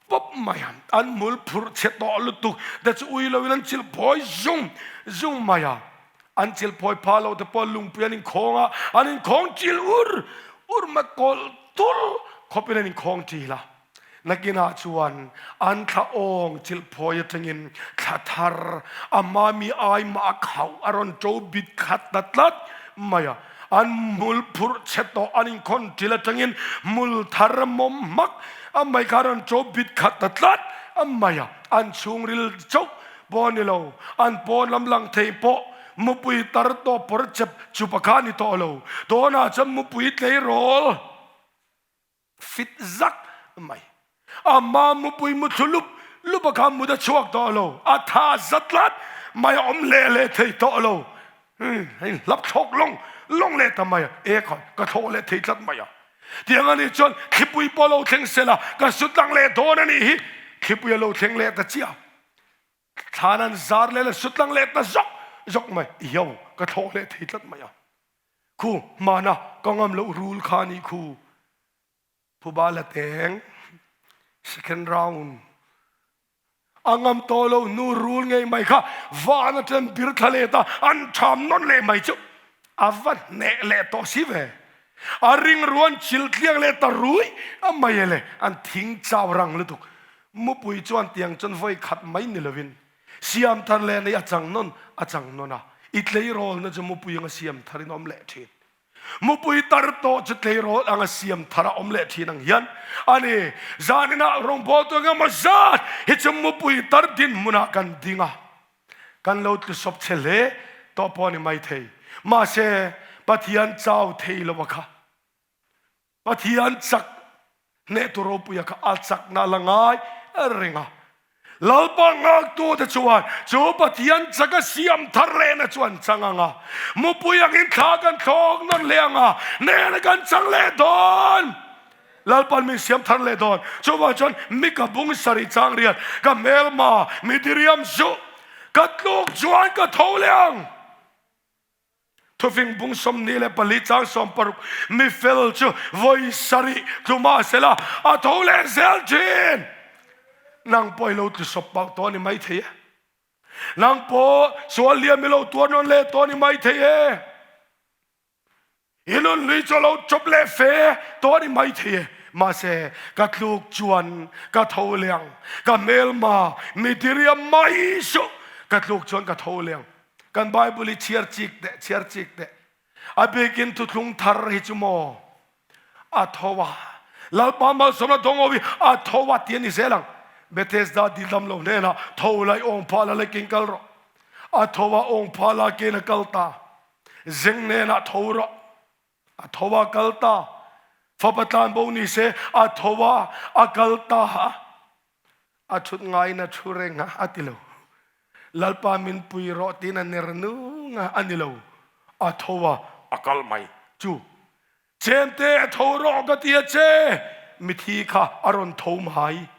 pawp mai a. An hmul phurh chhe tawh lutuk te chu ui loin an chilh phawi zung zung mai a. An chilh phawi pha lo te pawh lungpui an inkhawng a, an inkhawng chil ur ur mai kawlh tul khawpin an inkhawng chil a. Nakinah chuan an thla awng chilh phawi atangin thla thar a hmami ai mah a khauh a rawn to bit khat ta tlat mai a. An hmul phurh chhe tawh an inkhawn chil atangin hmul thar mawm hmak a mai kha a rawn to bit khat ta tlat mai a. An chhungril chauh pawh a ni lo, an pawn lam lang thei pawh mupui tar tawh pawr chep chupa kha a ni tawh lo. Tunah chuan mupui tleirawl fit zak mai. Ama mupui muthlu lup lup a kha mut a chhuak tawh lo, a tha za tlat mai a awm leh leh thei tawh lo. Hei hlap thlawk lawng lawng leh ta mai a, e khawi ka thlawh leh thei tlat mai a. Tiang a nih chuan thlipui pawh lo thleng sela ka sut lang leh dawn a nih hi. Thlipui a lo thleng leh ta chiah. Thlan an zar leh la sut lang leh ta zawk zawk mai. Yo ka thlawh leh thei tlat mai a. Khu hmana ka ngam loh rul kha a nih khu. Phuba la teng second round a ngam tawh lo nu rul ngei mai kha van atang bir thla let a an tham nawn leh mai chu a va hneh leh tawh si ve. A ring ruan chil tliang leh ta rui a mai e le an thing chau rang lutuk. Mupui chuan tiang chuan vawi khat mai ni lovin siam thar leh nei a chang nawn a chang nawn a, i tleirawlna chu mupui anga siam tharin a awm leh thin. Mupui tar tawh chu tleirawl anga siam thar a awm leh thin ang hian a ni. Zaninah rawngbawltu engemaw zat hi chu mupui tar dinhmunah kan ding a, kan lo tlusawp che hle tawh pawh a ni maithei. Mahse, Pathian chau thei lo a kha. Pathian chak hnehtu ropuia kha a chakna la ngai reng a. Lalpa nghaktute chuan chu Pathian chaka siam thar lehna chu an chang ang a, mupui angin thla kan thlawk nawn leh ang a, nena kan chang leh dawn. Lalpan min siam thar leh dawn. Chuvang chuan mi ka bung sarih chang riat, ka hmelma mi diriam zuh, ka tluk chuan ka tho leh ang. Thufing bung 24 chang 60 mi fel chu vawi sarih tlu mahsela a tho leh zel thin. Nang pawh i lo tlu sawp palh tawh a ni maithei e. Nang pawh sual liam i lo tuar nawn leh tawh a ni maithei e. I nun lui chu a lo chawp leh fe tawh a ni maithei e. Mahse, ka tluk chuan ka tho leh ang. Ka hmelma mi diriam mai suh. Ka tluk chuan ka tho leh ang. Kan Bible hi chhiar chik teh, chhiar chik teh. A bikin thuthlung thar hi chu maw a tho a. Lalpa malsawmna dawng ho hi a tho a ti a ni zel ang. Bethesda dildam lo hnenah tho la i awng phah la lekin kal rawh. A tho a awng phah la ken a kal ta. Zeng hnenah tho rawh. A tho a kal ta. Fapa tlanbo ni se a tho a a kal ta. A thut ngaiin a thu reng a, a ti lo. Lalpa min pui rawh tiin a ner nung a, a ni lo. A tho a, a kal mai. Chu chemte a tho rawh ka ti a che, mithi kha a rawn tho mai.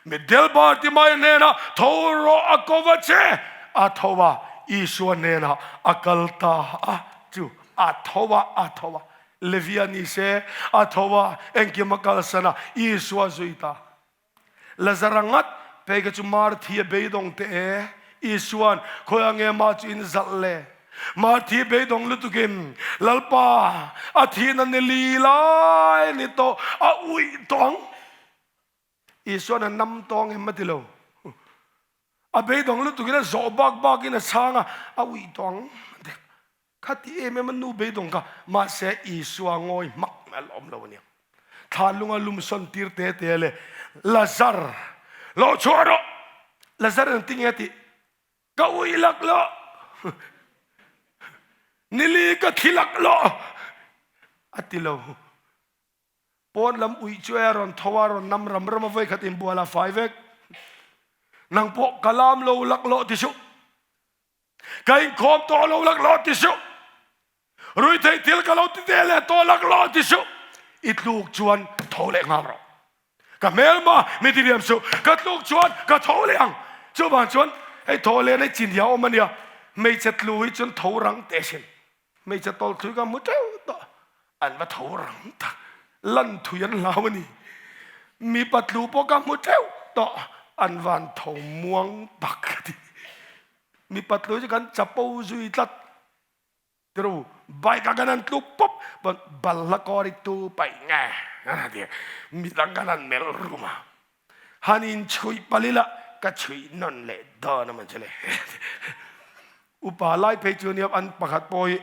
Mitdel Bartimai hnenah tho rawh a ko va che, a tho a, Isua hnenah a kal ta a, chu a tho a, a tho a. Levia ni se, a tho a, engkim a kalsan a, Isua zui ta. Lazara ngat phei kha chu Marthi a beidawng teh e. Isua'n, Khawi ang nge mah chu in zalh le? Marthi beidawng lutukin, Lalpa, a thihna ni li lai ni tawh, a uih tawh ang. Isuan a nam tawng em a ti lo. A beidawng lutukin a zawh bak bakin a chhang a, a uih tawh ang. Kha ti em em a nu beidawng kha, mahse Isua ngawi hmak mai a la awm lo a nia. Thla lunga lum sawn tir te te le, Lazar, lo chhuah rawh! Lazar an ti nge tih? Ka ui lak lo. Nili ka thi lak lo. A ti lo. Pawn lam ui chu a rawn tho a, rawn nam ram ram a, vawikhat inbual a fai vek. Nang pawh ka lam lo lak lo ti suh. Ka inkhawm tawh lo lak lo ti suh. Ruithei thil ka lo ti te leh tawh lak lo ti suh. I tluk chuan tho leh nghal rawh. Ka hmelma mi ti riam suh. Ka tluk chuan ka tho leh ang. Chuvang chuan hei tho leh nei chin hi a awm a nia. Hmeichhe tlu hi chuan tho rang teh sin. Hmeichhe tawlh thui ka hmu teuh tawh. An va tho rang tak. Lan thui an hlau a ni. Mipa tlu pawh ka hmu teuh tawh. An van tho muang tak ka ti. Mipa tlu hi chu kan chapo zui tlat. Tiru bike ah kan han tluk pawp pawn balhla kawr i tu paih nge a ti midang kan han melh rum a han in chhuih palh ila ka chhuih nawn leh dawn a maw chu le upa lai phei chu nia an pakhat pawh hi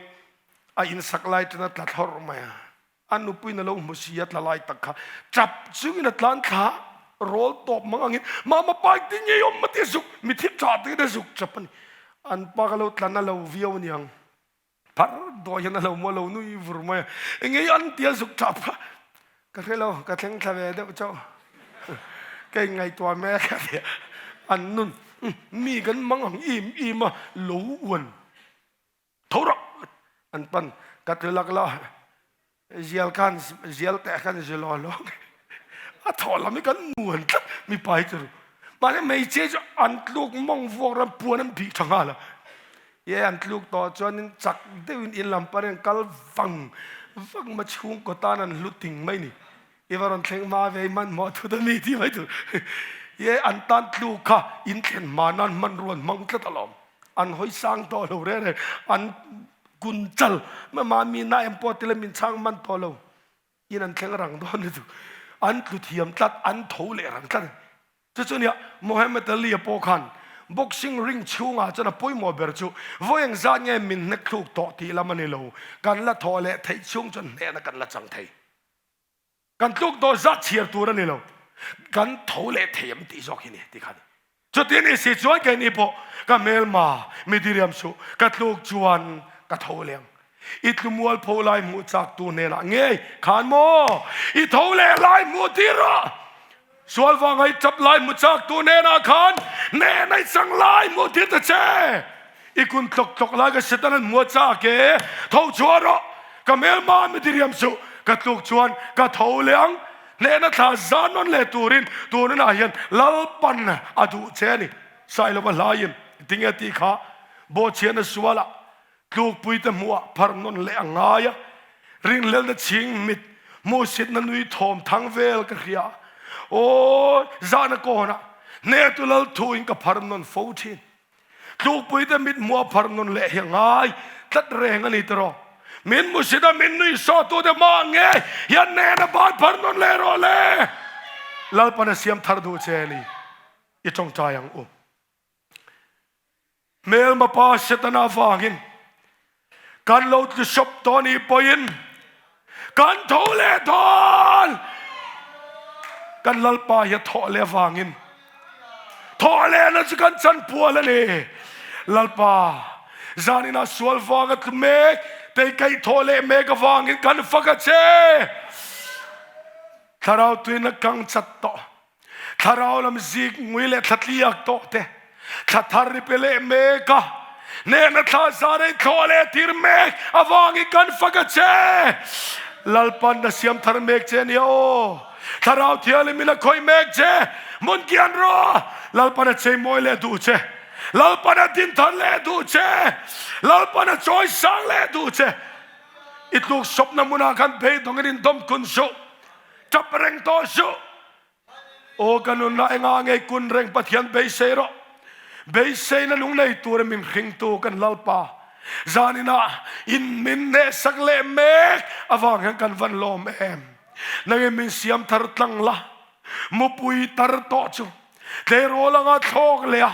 a insak lai tan a tla thlawrh mai a a nupuiin a lo hmu si a tla lai tak kha tap chungin a tlan thla rawl tawp mang angin mama pa engtin nge i awm a ti a zuk mithi tah takin a zuk tap a ni an pa ka lo tlan a lo viau a niang phar dawi hian a lo maw lo nui vur mai a enge i an tia zuk tap kha ka hre lo ka thleng thla ve deuh chauh ka inngaihtuah mek a tia an nun mi kan mang ang im im a lo uan Tho rawh! An pan ka tlu lak lo. Zial khan zial teh khan zi law law. A thaw lam hi kan muan tlat mipa hi chu. Mahse hmeichhia chu an tluk mawng vuak ram puan an bih tha nghal a. Ye an tluk tawh chuanin chak deuhin in lam panin an kal vang vang ma chhungkaw tan an hlu ting mai ni. I va rawn thleng hma ve i hmanhmawh thut a mi tih mai tur. Ye an tan tluk kha in thlen hma nan hmanrua an hmang tlat alawm. An hawi sang tawh lo reng reng. An kun chal mah mi na em pawh tile min chhang hman tawh lo. In an thleng rang dawn lutuk. An tlu thiam tlat, an tho leh rang tlat. Chu chu nia Muhammad Ali a pawh khan boxing ring chhungah chuan a pawimawh ber chu vawi engzat nge min hnek thluk tawh tih lam a ni lo. Kan la thawh leh theih chhung chuan hnehna kan la chang thei. Kan tluk dawn zat chhiar tur a ni lo. Kan tho leh thei em tih zawk hi ni ti kha ni. Chuti ni si chuan keini pawh ka hmelma mi diriam suh, ka tluk chuan ka tho leh ang. I tlu mualpho lai hmuh chak tu hnenah ngei khan maw i tho leh lai hmuh tir rawh. Sual vanga i tap lai hmu chak tu hnenah khan hnehna i chang lai hmuh tir ta che. I kun tlawk tlawk lai ka Satan an hmu a chak e, tho chhuah rawh, ka hmelma mi diriam suh, ka tluk chuan ka tho leh ang. Hnehna thla zan nawn leh turin tunah hian Lalpan a duh che a ni. Sailova hlaiin tinge tih kha bawhchhiahna sualah Tlukpuite hmuhah phar nawn leh a ngai a, rinhlelna chhing mit hmuhsitna nui thawm thang vel ka hria a, aw zahna kawnah hnehtu lal thuin ka phar nawn fo thin. Tlukpuite mit hmuhah phar nawn leh hi a ngai tlat reng a ni tiraw? Min hmuhsit a min nui sawhtute hmaah nge hian hnehna ban phar nawn leh rawh le? Lalpan a siam thar duh che a ni, i tawngtai ang u. Hmelma pa Setana avangin kan lo tlu sawp tawh anih pawhin kan tho leh dawn. Kan Lalpa hi a thawh leh avangin thawh lehna chu kan chanpual a ni. Lalpa, zaninah sual vanga tlu mek tei kaih thawh leh mek avangin kan fak a che. Thlarau tuina kang chat tawh. Thlarau lam zik ngui leh thla tliak tawh te, thla thar i pe leh mek a, hnehna thla zan a i thlawh leh tir mek avangin kan fak a che. Lalpan a siam thar mek che ania aw. Thlarau Thianghlim in a khawih mek che. Hmun kian rawh. Lalpan a cheimawi leh duh che. Lalpan a din thar leh duh che. Lalpan a chawi sang leh duh che. I tluk sawpna hmunah khan beidawngin indawm kun suh. Tap reng tawh suh. Aw ka nunna enga ngei kun reng Pathian beisei rawh. Beiseina nung nei tura min hringtu kan Lalpa. Zaninah in min hnehsak leh mek avang hian kan van lawm em? Nangin min siam thar tlang la, mupui tar tawh chu tleirawl anga thlawk leh a,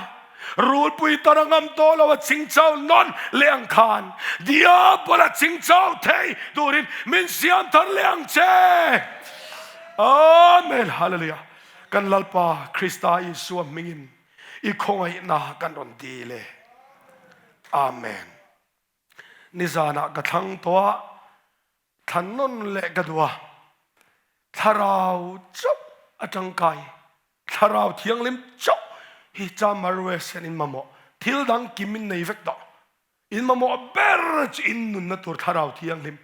rulpui tar a ngam tawh lo a chingchau nawn leh ang khan Diabol a chingchau thei turin min siam thar leh ang che. Amen. Hallelujah. Kan Lalpa Krista Isua hmingin i khawngaihna kan rawn dil e. Amen. Nizanah ka thlang tawh a, thlan nawn leh ka duh a, thlarau chauh a tangkai, thlarau thianghlim chauh hi Chamar West hian in mamawh, thil dang kim in nei vek tawh. In mamawh ber chu in nunna tur thlarau thianghlim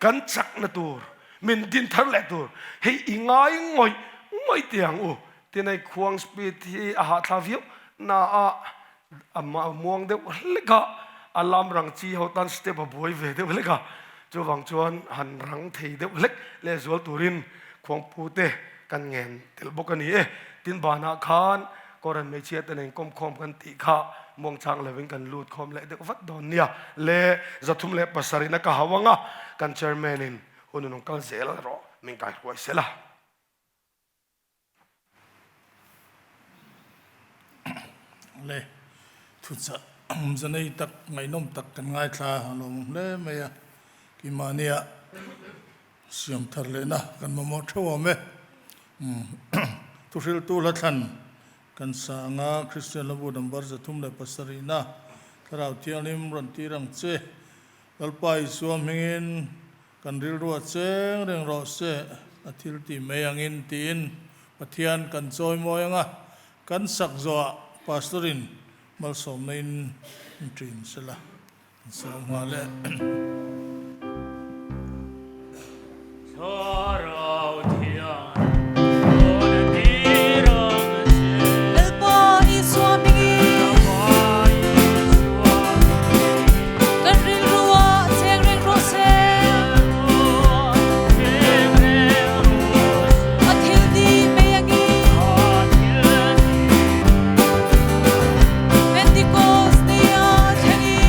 kan chakna tur, min din thar leh tur hei i ngai ngawih ngawih teh ang u. Tin hei khuang speed hi a hahthla viau na a a muang deuh hlek a, a lam rang chi ho tan step a buai ve deuh hlek a, chuvang chuan han rang thei deuh hlek lehzual turin khuangpu te kan ngen tel bawk a ni e. Tin banah khan Koran hmeichhia te nen kawmkhawm kan tih kha muangchang lovin kan lut khawm leh deuh vat dawn nia. Le 307 in a ka hau ang a, kan chairman in hun in rawn kal zel rawh min kaihruai sel a. Le thuchah zanei tak ngaihnawm tak kan ngaithla a lawmawm hle mai a, keimahnia Siam thar lehna kan mamawh theuh awm e. Thuhriltu hla thlan kan sa anga Kristian Hlabu number 307 na Thlarau Thianghlim rawn tir ang che. Lalpa Isua hmingin kan rilru a cheng reng rawh se, a thil tih mai angin tiin Pathian kan chawi mawi anga kan sak zawhah Pastor-in malsawmna in ṭin sela. Lalpa Isua hmingin kan rilru ah cheng reng rawh se. A thil dih mei angin Pentecost ni ah thlengin.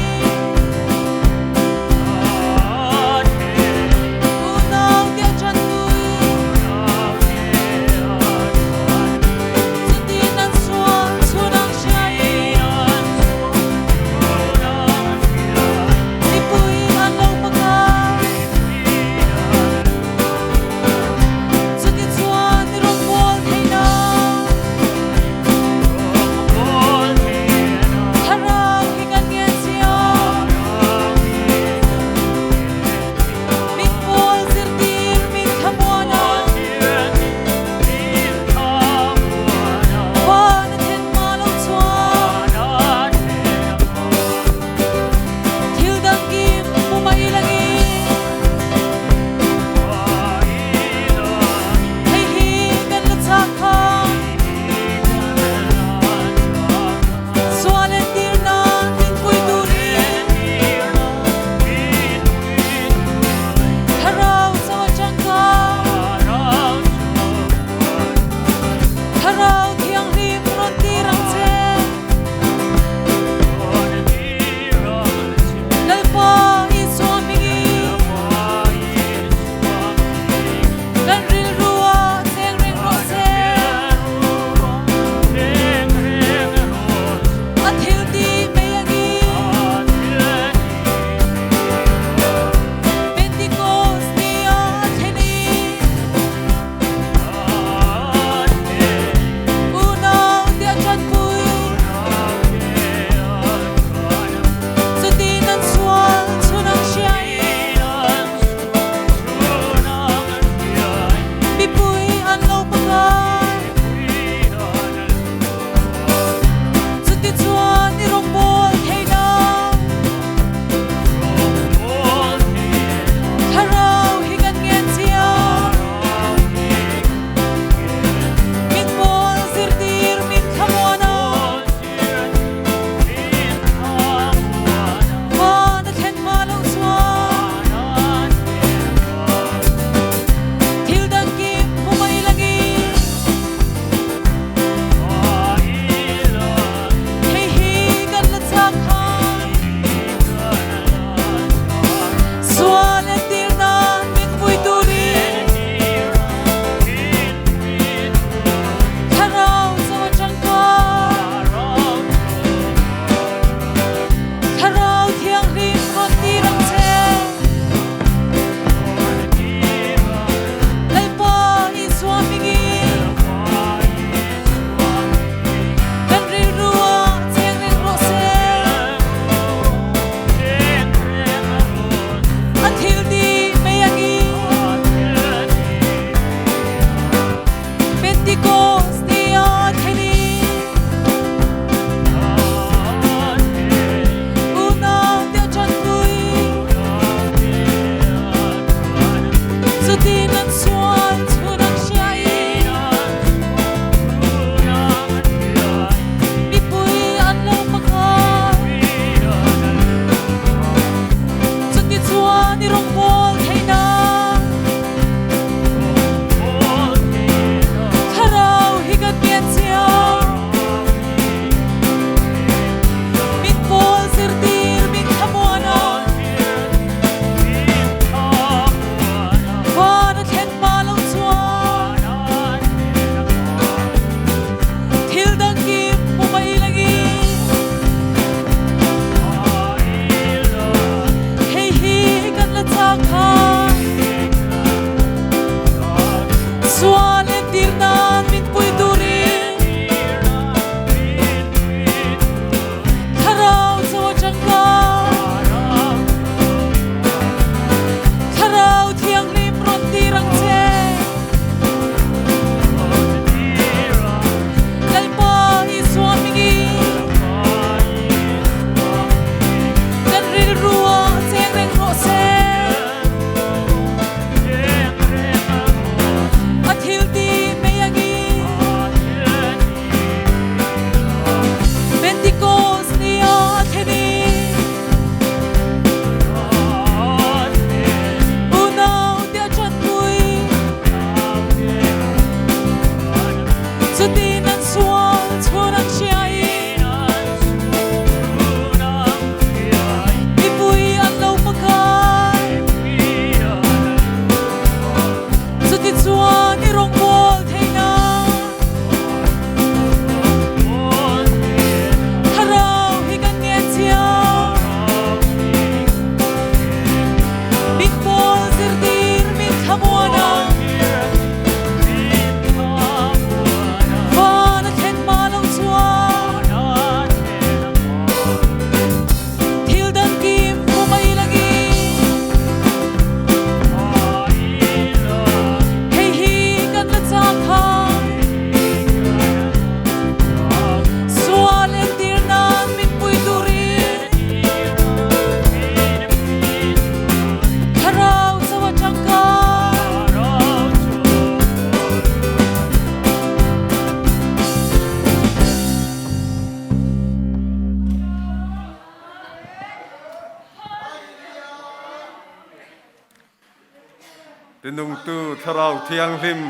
Tinungtu Thlarau Thianghlim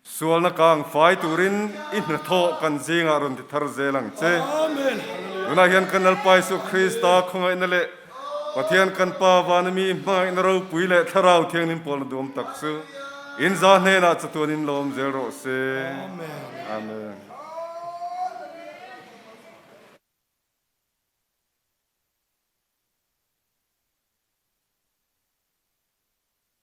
sualna kang fai turin i hnathawh kan zingah rawn ti thar zel ang che. Tunah hian kan Lalpa Isu Krista khawngaihna leh Pathian kan Pa vana mi hmangaihna ropui leh Thlarau Thianghlim pawlna duam tak chu in za hnenah chatuanin lawm zel rawh se. Amen.